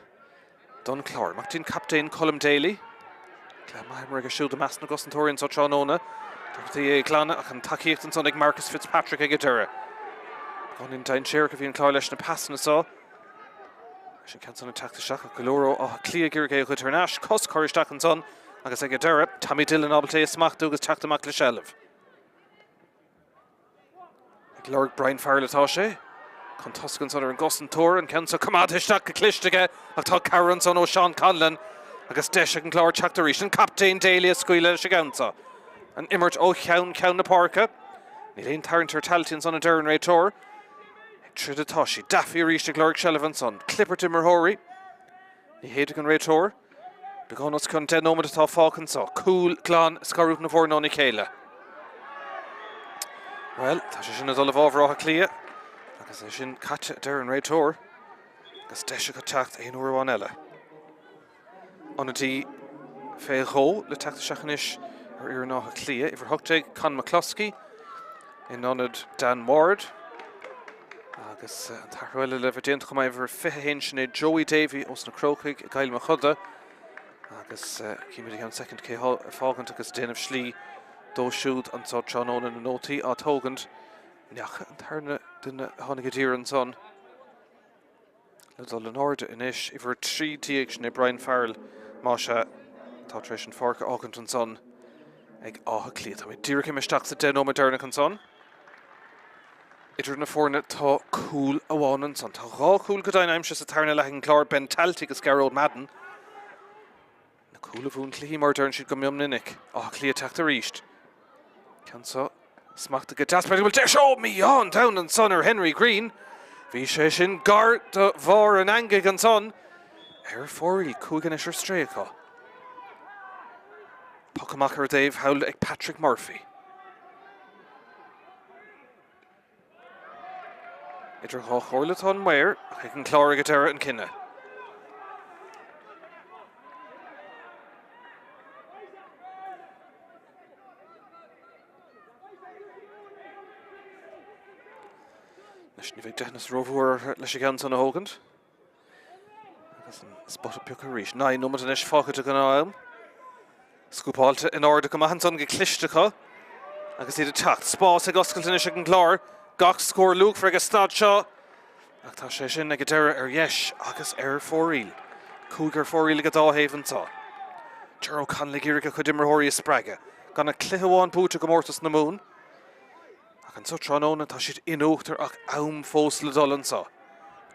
don Chlár. Amach dtí'n captaen Colm Daly. Cluiche maith imeartha aige siúd i measc na gcosantóirí anseo tráthnóna. Deacrachtaí é a ghlanadh ach an tacaíocht ansan ag Marcus Fitzpatrick ag an deireadh. Beagáinín dainséarach a bhí an Clár leis na pasanna seo. Leis an ceann san ag teacht isteach ach go leor ó Áth Cliath ag iarraidh é a ghoid thar n-ais. Cos curtha isteach ansan agus ag an deireadh Tommy Dillon ábalta é a smachtú agus teacht amach le seilbh. Ag lorg Brian Farrell atá sé. Chun tosaigh ansan ar an gcosantóir, an ceann seo coimeádta isteach go cliste aige ach tá cabhair ansan ó Seán Conlon agus deis ag an gClár teacht arís. An captaen Daly ag scaoileadh leis an gceann seo. An imirt ó cheann ceann na páirce. Níl aon tarraingt ar Talty ansan a deir an réiteoir. Ag troid atá siad. Daffy arís ag lorg seilbh ansan. Clibirt imreoirí. Ní shéidfidh an réiteoir. Beagán os cionn 10 nóiméad atá fágtha anseo. Cúl glan ag scarúint na bhfoirne óna chéile. Bhuel, tá sé sin ag dul i bhfabhar Átha Cliath agus é sin caite, a deir an réiteoir. Agus deis acu teacht aon uair amháin eile. Ionadaí fé dhó le teacht isteach anois ar fhoireann Átha Cliath, uimhir 18, Con McCloskey in ionad Dan Ward. Agus an t-athrú eile le bheith déanta chomh maith, uimhir 21, sin é Joey Davey ós na Crócaigh i gCill Mochuda. Agus címid i gceann soicind cé thá ag fágaint agus ag déanamh slí dó siúd anso tráthnóna na nótaí á dtógaint. Ní fhaca an tarna duine a tháinig i dtír ansan. Le dul in airde anois, uimhir 13, sin é Brian Farrell, más ea, atá tar éis an pháirc a fhágaint ansan ag Áth Cliath. Táimid díreach imithe isteach sa 10 nóiméad deireanach ansan. Idir na foirne tá cúl amháin ansan. Tá dhá chúl go deimhin aimsithe sa tarna leath ag an gClár, Ben Talty agus Gearóid Madden. Na cúil a bhuann cluichí mar a deireann siad go mion minic. Áth Cliath teacht arís. Ceann seo smachtaithe go deas. B'fhéidir go bhfuil deis ó mí-ádh an domhain ansan ar Henry Greene. Bhí sé sin gar do bharr an eangaigh ansan. Ar fóraoil, 5 anois ar strae acu. Poc amach ar a dtaobh thall ag Patrick Murphy. Idir dhá chomhairle atá an maor, ach ag an gClár ag an deireadh an cinneadh. Anois ní bheidh deithneas rómhór orthu leis an gceann san a thógaint. Agus an spota pioctha arís. 9 nóiméad anois fágtha de ghnáth-am. Scúpáilte in airde go maith ansan go cliste acu agus iad ag teacht. Spás ag oscailt anois ag an gClár. Gach scór luachmhar ag an staid seo. Ach tá sé sin ag an deireadh ar dheis agus ar fóraoil. Cúig ar fóraoil ag an dá thaobh anseo. Ger O'Connell ag iarraidh a chuid imreoirí a spreagadh. Gan ach cluiche amháin buaite i gcomórtas na Mumhan. Ach anseo tráthnóna tá siad in uachtar ach am fós le dul anseo.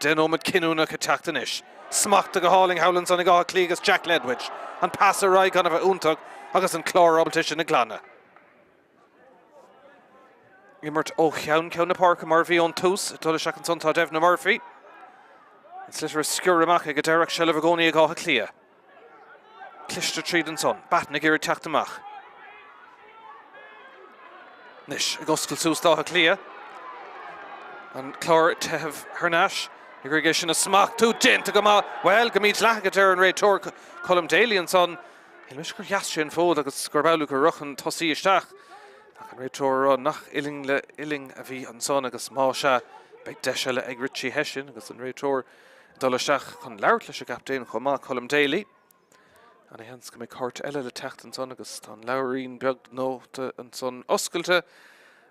10 nóiméad cinniúnach ag teacht anois. Smachtaithe go hálainn thall ansan ag Áth Cliath agus Jack Ledwidge. An pas ar aghaidh gan a bheith iontach agus an Clár ábalta sin a ghlanadh. Imirt ó cheann ceann na páirce mar a bhí ón tús. Ag dul isteach ansan tá Devna Murphy. An sliotar á sciúradh amach ag an deireadh ach seilbh i gcónaí ag Áth Cliath. Cliste tríd ansan. Batten ag iarraidh teacht amach. Anois ag oscailt suas d'Áth Cliath. An Clár ag teitheadh thar n-ais. Ag iarraidh é sin a smachtú. Déanta go maith. Bhuel, go mídhleathach a deir an réiteoir Colm Daly ansan. Shíl mise gur sheas sé an fód agus gurb amhlaidh gur rith an tosaí isteach. Ach an réiteoir ag rá nach uillinn le uillinn a bhí ansan agus má sea, beidh deis eile ag Richie Hession agus an réiteoir dul isteach chun labhairt leis an gcaptaen chomh maith, Colm Daly. Ana sheans go mbeidh cárta eile le teacht ansan agus tá an leabhairín beag nóta ansan oscailte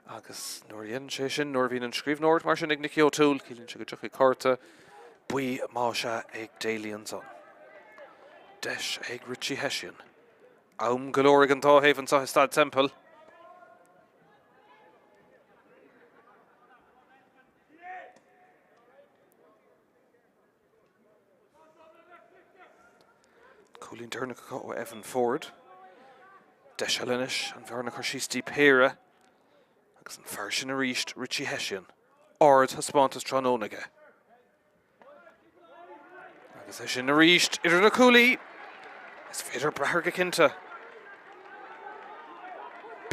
agus nuair a dhéanann sé sin, nuair a bhíonn an scríbhneoireacht mar sin ag Nicky O'Toole, ciallaíonn sé go dtiocfaidh cárta buí más ea ag Daly ansan. Deis ag Richie Hession. Am go leor ag an dá thaobh anseo i Staid Semple. Cúilín deireanach acu ó Evan Ford. Deis eile anois an bhearna a chur síos dtí péire agus an fear sin arís, Richie Hession. Ardthaispeántas tráthnóna aige. Agus é sin arís idir na cuaillí. Is féidir brath air go cinnte.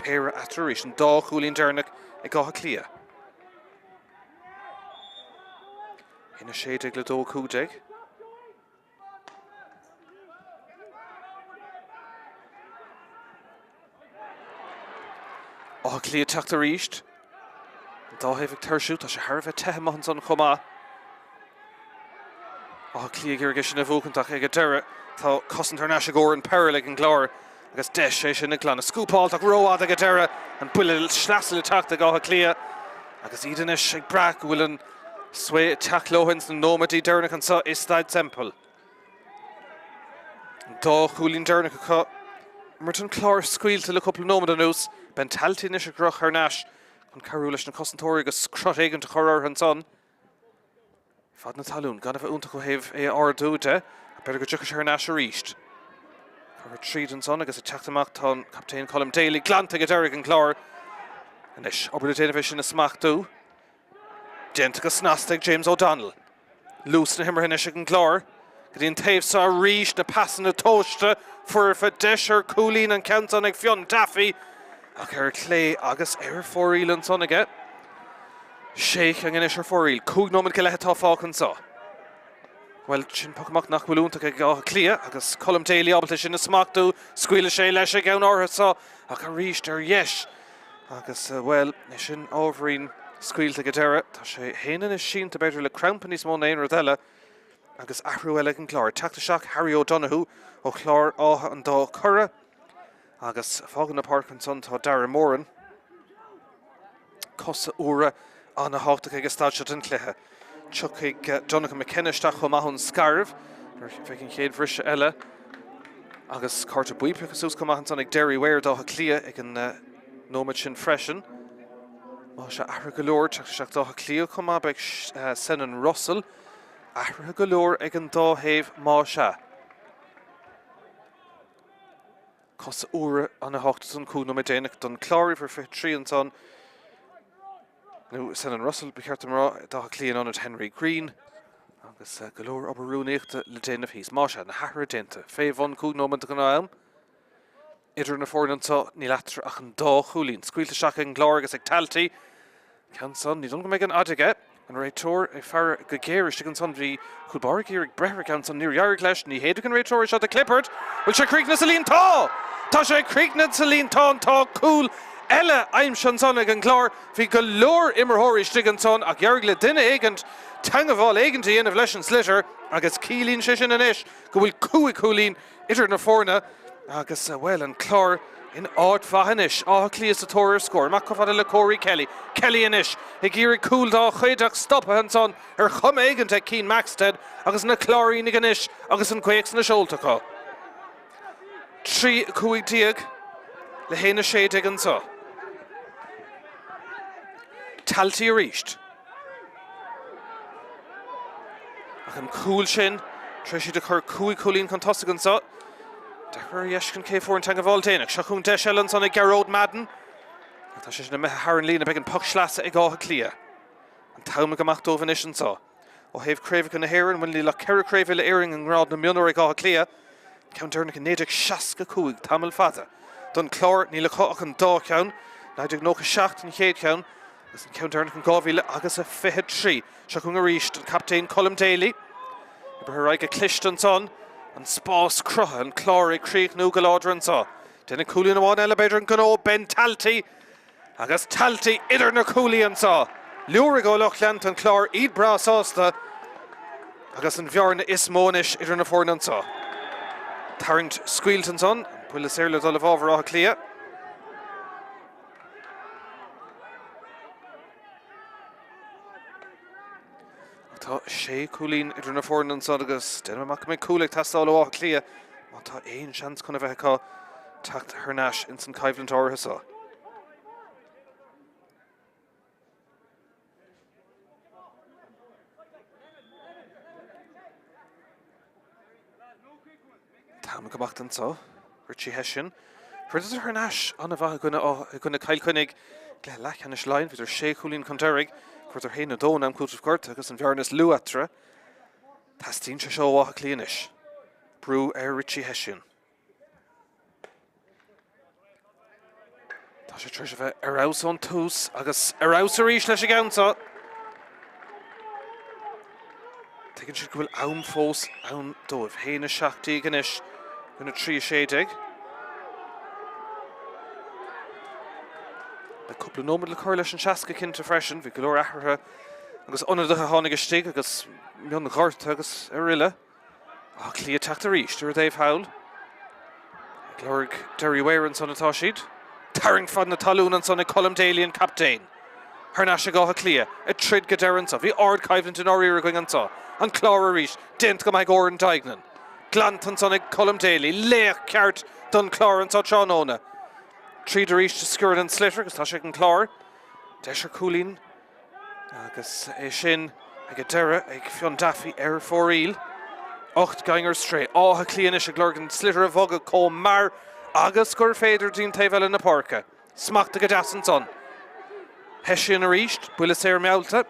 Péire eatarthu arís, an dá chúilín deireanach ag Áth Cliath. 1-16 le 2-15. Áth Cliath teacht arís. An dá thaobh ag tuirsiú, tá sé thar a bheith te amuigh ansan chomh maith. Áth Cliath ag iarraidh é sin a bhuachaint ach ag an deireadh tá cosaint thar n-ais ag Oran Perrell ag an gClár agus deis é sin a ghlanadh. Scúpáilte ach rófhada ag an deireadh, an buille sleasa le teacht ag Áth Cliath agus iad anois ag brath go bhfuil an svae ag teacht leo ins na nóiméidí deireanacha anseo i Staid Semple. An dá chúilín deireanach acu. Imirt an Chláir scaoilte le cúpla nóiméad anuas. Ben Talty anois ag rith thar n-ais chun cabhrú leis na cosantóirí agus crot éigint a chur orthu ansan. Fad na talún, gan a bheith iontach ó thaobh é a ardú de, ach b'fhéidir go dtiocfaidh sé thar n-ais arís. Curtha tríd ansan agus ag teacht amach tá an captaen Colm Daly glanta ag an deireadh ag an gClár. Anois, obair le déanamh é sin a smachtú. Déanta go snasta ag James O'Donnell. Luas na himeartha anois ag an gClár. Go dtí an taobh seo arís, na pasanna tomhaiste, foirfe, deis ar chúilín an ceann san ag Fionn Duffy ach ar clé agus ar fóraoil ansan aige. Sé cheann anois ar fóraoil. 5 nóiméad go leith atá fágtha anseo. Bhuel, sin poc amach nach bhfuil iontach ag Áth Cliath agus Colm Daly ábalta sin a smachtú. Scaoilfidh sé leis an gceann áirithe seo ach arís ar dheis agus, bhuel, é sin ábhairín scaoilte ag an deireadh. Tá sé féin anois sínte b'fhéidir le crampa níos mó ná aon rud eile agus athrú eile ag an gClár. Teacht isteach Harry O'Donoghue ó Chlár Áth an Dá Chora agus fágann na páirc ansan tá Darragh Moran. Cosa úra an-thábhachtach ag an staid seo den chluiche. Tiocfaidh Donnacha McKenna isteach chomh maith ón scairbh nuair a bheidh an chéad bhriseadh eile agus cárta buí pioctha suas chomh maith ansan ag Derry Ware d'Áth Cliath ag an nóiméad sin freisin. Má sea, athruithe go leor teacht isteach d'Áth Cliath chomh maith beidh Senan Russell. Athruithe go leor ag an dá thaobh má sea. Cosa úra an-thábhachtach don 15 nóiméad déanach don Chlár, uimhir 23 ansan, nó Senan Russell ba cheart dom a rá, d'Áth Cliath in ionad Henry Greene agus go leor obair rúnaíochta le déanamh thíos. Más ea, na hathruithe déanta. Fé bhun 5 nóiméad de ghnáth-am idir na foirne anseo, níl eatarthu ach an dá chúilín. Scaoilte isteach ag an gClár agus ag Talty. Ceann san, ní dóigh liom go mbeidh an fhaid aige. An réiteoir ag faire go géar istigh ansan. Bhí cúl báire ag iarraidh breith ar an gceann san. Níor éirigh leis. Ní shéidfidh an réiteoir é seo do Clippard. Bhfuil sé críochnaithe sa líontán? Tá sé críochnaithe sa líontán. Tá cúl eile aimsithe ansan ag an gClár. Bhí go leor imreoirí istigh ansan ach d'éirigh le duine éigint teangabháil éigint a dhéanamh leis an sliotar agus ciallaíonn sé sin anois go bhfuil cúig chúilín idir na foirne agus, bhuel, an Clár in áit mhaith anois. Áth Cliath sa tóir ar scór. Amach chomh fada le Corey Kelly. Kelly anois ag iarraidh cúl dá chuid ach stoptha ansan ar chuma éigint ag Cian Maxted agus na Cláirínigh anois agus an ghaoth sna seolta acu. 3, 15 le 1, 16 anseo. Talty arís. Ach an cúl sin, tar éis iad a chur 5 chúilín chun tosaigh anseo. Deacair a fheiscint cé fuair an teangabháil déanach. Seo chugainn deis eile ansan ag Gearóid Madden. Ach tá sé sin imithe thar an líne. Beidh an poc sleasa ag Áth Cliath. An t-am ag imeacht dóibh anois anseo. Ó thaobh craobhacha na hÉireann, bhuel níl ach ceithre chraobh uile-Éireann i ngrád na mionúr ag Áth Cliath. Ceann deireanach i 1965, tamall fada. Don Chlár, níl acu ach an dá cheann, 1997 an chéad cheann agus an ceann deireanach in 2000 agus a 23. Seo chugainn arís an captaen Colm Daly. Oibrithe ar aghaidh go cliste ansan. An spás cruthaithe, an Clár ag críochnú go láidir anseo. Déanfaidh cúilín amháin eile b'fhéidir an gnó, Ben Talty. Agus Talty idir na cuaillí anseo. Leor ag lucht leanta an Chláir, iad breá sásta agus an bhearna is mó anois idir na foirne anseo. Tarraingt scaoilte ansan, an buille saor le dul i bhfabhar Átha Cliath. Tá sé chúilín idir na foirne ansan agus déanaim amach go mbeidh cúl ag teastáil ó Áth Cliath má tá aon seans chun a bheith acu teacht thar n-ais ins an choimhlint áirithe seo. T-am ag imeacht anseo. Richie Hession. Throideadar thar n-ais an-mhaith i gcoinne i gcoinne Cill Chainnigh. Cluiche leathcheannais Laighean, bhíodar sé chúilín chun deiridh. Fuaireadar 1-2 in am cúitimh gorta agus an bhearna is lú eatarthu. Teastaíonn sé seo ó Áth Cliath anois. Brú ar Richie Hession. Tá sé tar éis a bheith ar fheabhas ón tús agus ar fheabhas arís leis an gceann seo. Tuigeann siad go bhfuil am fós ann dóibh. 1-17 anois i gcoinne 3-16. Beidh cúpla nóiméad le cur leis an 60 cinnte freisin. Bhí go leor athruithe agus ionadaithe a tháinig istigh agus mionghortuithe agus araile. Áth Cliath teacht arís ar an dtaobh thall. Ag lorg Derry Ware ansan atá siad. Tarraingt fad na talún ansan ag Colm Daly an captaen. Thar n-ais ag Áth Cliath. Ag troid go deireadh anso. Bhí ardchoimhlint i ndáiríre againn anso. An Clár arís. Déanta go maith ag Odhrán Duignan. Glanta ansan ag Colm Daly. Laoch ceart don Chlár anso tráthnóna. Tríd arís sciorrann an sliotar agus tá sé ag an Clár. Deis ar chúilín. Agus é sin ag an deireadh ag Fionn Duffy ar fóraoil. 8 going ar strae. Áth Cliath anois ag lorg an sliotar a bhogadh chomh mear agus gur féidir dtí'n taobh eile na páirce. Smachta go deas ansan. Hession arís, buille saor meallta.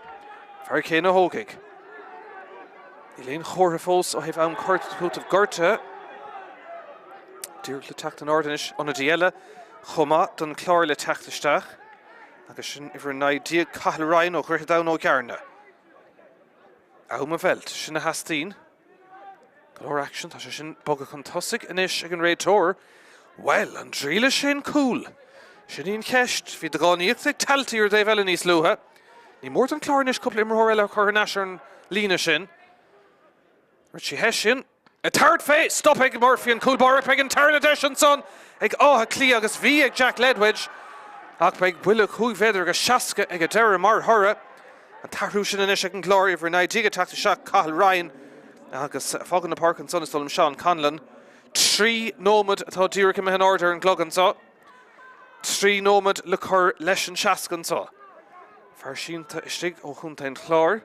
Fear céanna a thógfaidh. Níl aon chomhartha fós ó thaobh am cúitimh gortaithe. Díreach le teacht in ord anois, ionadaí eile chomh maith don Chlár le teacht isteach. Agus sin uimhir 19, Cathal Ryan ó Dhroichead Abhann ó Gcearna. Am a mheilt, sin a theastaíonn. Go leor aicsean, tá sé sin bogtha chun tosaigh anois ag an réiteoir. Bhuel, an dtriailfidh sé an cúl? Sin í an cheist. Bhí dúghnáíocht ag Talty ar an dtaobh eile níos luaithe. Ní mór don Chlár anois cúpla imreoir eile a chur thar n-ais ar an líne sin. Richie Hession ag tabhairt fé, stop ag Murphy an cúl báire, beidh an tarna deis ansan ag Áth Cliath agus bhí ag Jack Ledwidge ach beidh buille 5 mhéadar agus 60 ag an deireadh mar thoradh. An t-athrú sin anois ag an gClár, uimhir 19 ag teacht isteach, Cathal Ryan agus fágann na páirce ansan is dóigh liom Seán Conlon. 3 nóiméad atá díreach imithe in airde ar an gclog anseo. 3 nóiméad le cur leis an 60 anseo. Fear sínte istigh ó chontae an Chláir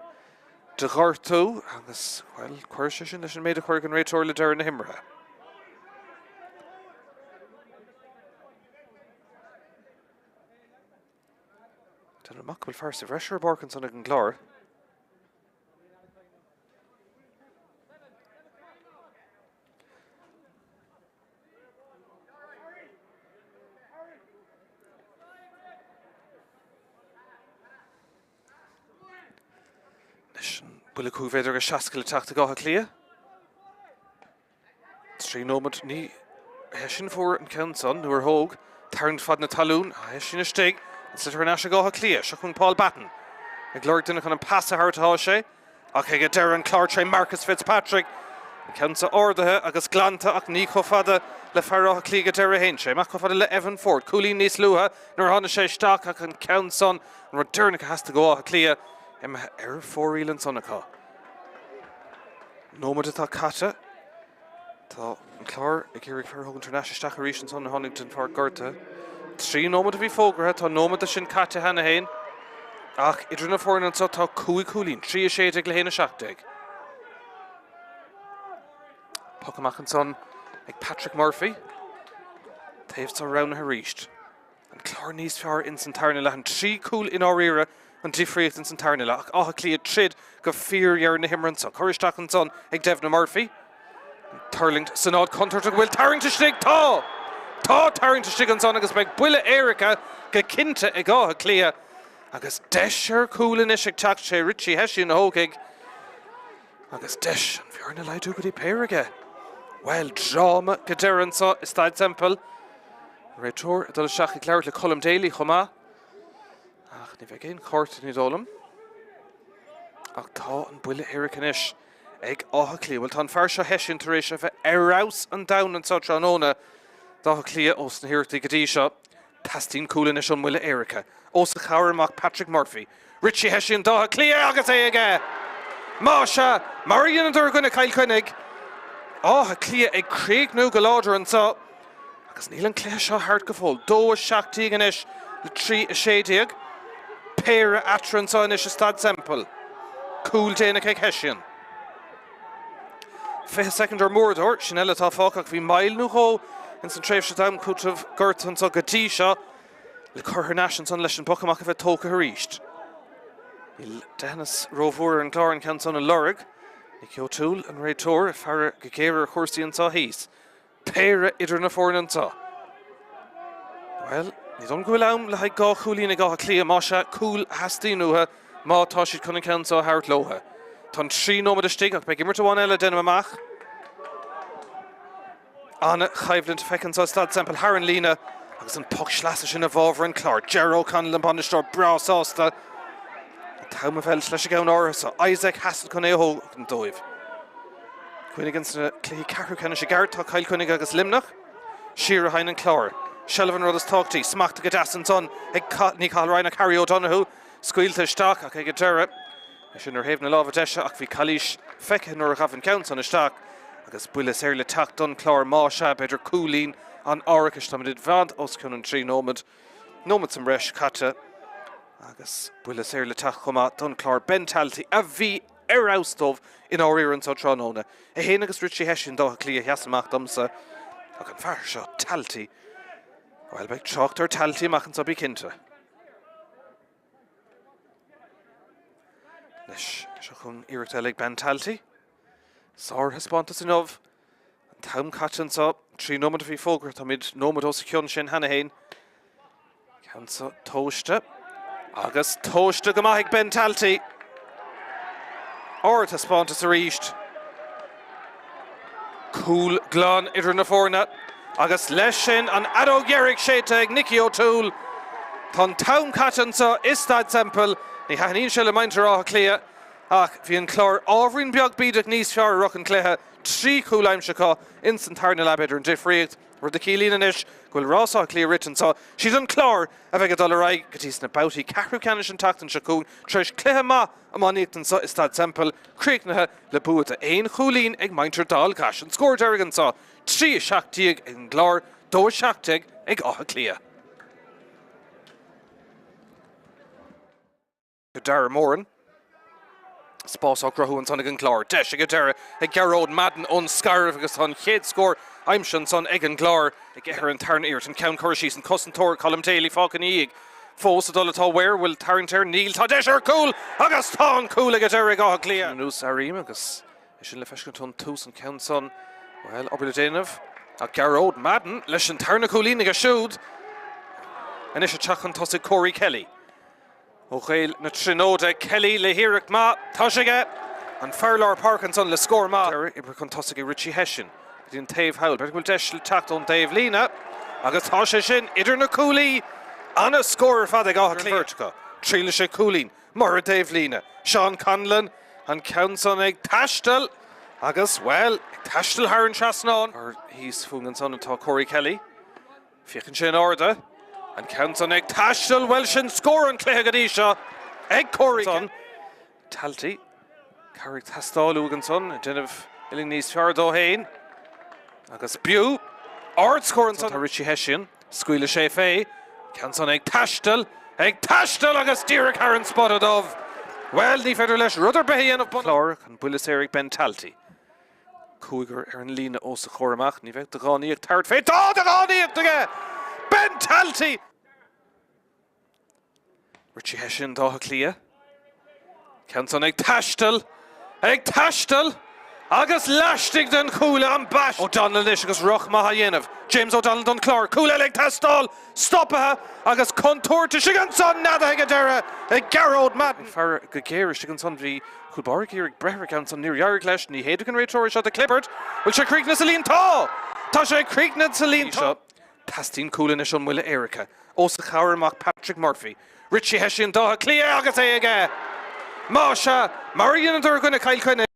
de ghortú agus, bhuel, cuirfidh sé sin leis an méid a chuirfidh an réiteoir le deireadh na himeartha. Déanaim amach go bhfuil fear sa bhreis ar an bpáirc ansan ag an gClár. Anois an buille 5 mhéadar agus 60 le teacht ag Áth Cliath. 3 nóiméad, ní hé sin a fuair an ceann san, nuair a thóg, tarraingt fad na talún, é sin istigh, an sliotar thar n-ais ag Áth Cliath, seo chugainn Paul Batten. Ag lorg duine chun an pas a thabhairt atá sé, ach ag deireadh an Clár tré Marcus Fitzpatrick. An ceann so ardaithe agus glanta ach ní chomh fada le fear Átha Cliath go deireadh a théann sé. Amach chomh fada le Evan Ford. Cúilín níos luaithe nuair a tháinig sé isteach ach an ceann san, an rud deireanach a theastaigh ó Áth Cliath, imithe ar fóraoil ansan acu. Nóiméad atá caite. Tá an Clár ag iarraidh fear a thógaint thar n-ais isteach arís ansan a tháinig den pháirc gortaithe. 3 nóiméad a bhí fógraithe, tá nóiméad de sin caite cheana féin. Ach idir na foirne anseo tá 5 chúilín, 3 16 le 1 17. Poc amach ansan ag Patrick Murphy. Taobh seo roghnaithe arís. An Clár níos fearr ins an tarna leath, an 3 chúl i ndáiríre an difríocht ins an tarna leath ach Áth Cliath ag troid go fíordheireadh na himeartha anseo. Cur isteach ansan ag Devna Murphy. An tuirlingt san áit chontúirteach an bhfuil tarraingt istigh? Tá! Tá tarraingt istigh ansan agus beidh buille éirice go cinnte ag Áth Cliath agus deis ar chúl anois ag teacht sé Richie Hession a thógfaidh Agus deis an bhearna a laghdú go dtí péire aige. Bhuel, dráma go deireadh anseo i Staid Semple. An réiteoir ag dul isteach ag labhairt le Colm Daly chomh maith. Ach ní bheidh aon chárta, ní dóigh liom. Ach tá an buille éirice anois ag Áth Cliath. Bhuel, tá an fear seo Hession tar éis a bheith ar fheabhas an domhain anseo tráthnóna d'Áth Cliath ós na hiarrachtaí go dtí seo. Teastaíonn cúl anois ón mbuille éirice. Os a chomhair amach Patrick Murphy. Richie Hession d'Áth Cliath agus é aige! Más ea, mar a dheineadar i gcoinne Chill Chainnigh, Áth Cliath ag críochnú go láidir anseo agus níl an cluiche seo thart go fóill. 2 17 anois le 3 16. Péire eatarthu anseo anois i Staid Semple. Cúl déanach ag Hession. 20 soicind ar an uaireadóir, sin eile atá fágtha ach bhí moill nó dhó ins an tréimhse d'am cúitimh gortaithe anseo go dtí seo le cur thar n-ais ansan leis an bpoc amach a bheith tógtha arís. Níl deitheanas rómhór ar an gClár an ceann san a lorg. Nicky O'Toole, an réiteoir, ag faire go géar ar chúrsaí anseo thíos. Péire idir na foirne anseo. Bhuel, ní dóigh liom go bhfuil am le haghaidh 2 chúilín ag Áth Cliath, más ea, cúl a theastaíonn uathu má tá siad chun an ceann seo a thabhairt leo. Tá an 3 nóiméad istigh ach beidh imirt amháin eile, déanaim amach. An-choimhlint feicthe anseo i Staid Semple thar an líne agus an poc sleasa sin i bhfabhar an Chláir. Ger O'Connell an bainisteoir breá sásta. An t-am a mheilt leis an gceann áirithe seo. Isaac Hassett chun é a thógaint dóibh. Cuimhnigh ins na cluichí ceathrú ceannais i gceart tá Cill Chainnigh agus Luimneach. Siar a théann an Clár. Seilbh an rud is tábhachtaí. Smachta go deas ansan ag ní Cathal Ryan ach Harry O'Donoghue. Scaoilte isteach ach ag an deireadh. É sin ar thaobh na láimhe deise ach bhí calaois feicthe nuair a ghabh an ceann san isteach agus buille saor le teacht don Chlár más ea, b'fhéidir cúilín an árachais. Táimid i bhfad os cionn an 3 nóiméad. Nóiméad sa mbreis caite agus buille saor le teacht chomh maith don Chlár. Ben Talty a bhí ar fheabhas dóibh i ndáiríre anseo tráthnóna. É féin agus Richie Hession d'Áth Cliath a sheas amach domsa ach an fear seo, Talty, bhuel beidh trácht ar Talty amach anseo bí cinnte. Anois, seo chugainn iarracht eile ag Ben Talty. Sárthaispeántas inniu. An t-am caite anseo, 3 nóiméad a bhí fógartha, táimid nóiméad os a chionn sin cheana féin. Ceann seo tomhaiste agus tomhaiste go maith ag Ben Talty. Ardthaispeántas arís. Cúl glan idir na foirne agus leis sin an fheadóg dheiridh séidte ag Nicky O'Toole. Tá an t-am caite anseo i Staid Semple. Ní thaitníonn sé le muintir Átha Cliath ach bhí an Clár ábhairín beag bídeach níos fearr i rith an chluiche, 3 chúl aimsithe acu ins an tarna leath b'fhéidir an difríocht, rud a chiallaíonn anois go bhfuil rás Átha Cliath rite anseo. Siad an Clár a bheidh ag dul ar aghaidh go dtí sna babhtaí ceathrú ceannais an tseachtain seo chugainn tar éis cluiche maith iománaíochta anseo i Staid Semple, críochnaithe le bua d'aon chúilín ag muintir Dhál gCais. An scór deiridh anseo, 3, 17 ag an gClár, 2, 17 ag Áth Cliath. Darragh Moran. Spás á gcruthú ansan ag an gClár. Deis ag an deireadh ag Gearóid Madden ón Scairbh agus tá an chéad scór aimsithe ansan ag an gClár. Ag ar an tarna iarracht, an ceann curtha síos, an cosantóir Colm Daly fágtha ina dhiaidh. Fós ag dul atá Ware, bhfuil tarraingt air? Níl, tá deis ar chúl agus tá an cúl ag an deireadh ag Áth Cliath. Anuas arís agus é sin le feiscint ón tús an ceann san, bhuel, obair le déanamh ach Gearóid Madden leis an tarna cúilín aige siúd. Anois ag teacht chun tosaigh Corey Kelly. Ó Ghaeil na Tríonóide, Kelly le hiarracht maith. Tá sé aige! An fear lár páirce ansan le scór maith. Deireadh oibre chun tosaigh ag Richie Hession go dtí an taobh thall. B'fhéidir go bhfuil deis le teacht ón dtaobhlíne agus tá sé sin idir na cuaillí. Ana-scór ar fad ag Áth Cliath. Beirt acu. Triailfidh sé cúilín mar an dtaobhlíne. Seán Conlon, an ceann san ag taisteal agus, bhuel, ag taisteal thar an trasnán. Thíos fúinn ansan atá Corey Kelly. Féachann sé in airde. An ceann san ag taisteal, bhuel sin scór an chluiche go dtí seo ag Corey Kelly. Talty, cabhair ag teastáil uaidh ansan, ag déanamh uillinn níos fearr dó féin. Agus b'fhiú ardscór ansan. Tá Richie Hession, scaoilfidh sé fé. Ceann san ag taisteal, ag taisteal agus díreach thar an spota dubh. Bhuel, ní féidir leis rud ar bith a dhéanamh. Clár an buille saor ag Ben Talty. Cúigear ar an líne os a chomhair amach. Ní bheadh de dhánaíocht tabhairt fé. Tá de dhánaíocht aige! Ben Talty! Richie Hession d'Áth Cliath. Ceann san ag taisteal! Ag taisteal! Agus laistigh den chuaille ambaiste! O'Donnell anois agus rith maith á dhéanamh. James O'Donnell don Chlár. Cúl eile ag teastáil! Stoptha agus contúirt istigh ansan! Neadaithe ag an deireadh ag Gearóid Madden. Ag faire go géar istigh ansan bhí cúl báire ag iarraidh breith ar an gceann san. Níor éirigh leis. Ní shéidfidh an réiteoir é seo do chlibirt. Bhfuil sé críochnaithe sa líon? Tá! Tá sé críochnaithe sa líon. Tá. Teastaíonn cúl anois ón mbuille éirice. Os a chomhair amach Patrick Murphy. Richie Hession d'Áth Cliath agus é aige! Más ea, mar a dheineadar i gcoinne Chill Chainnigh.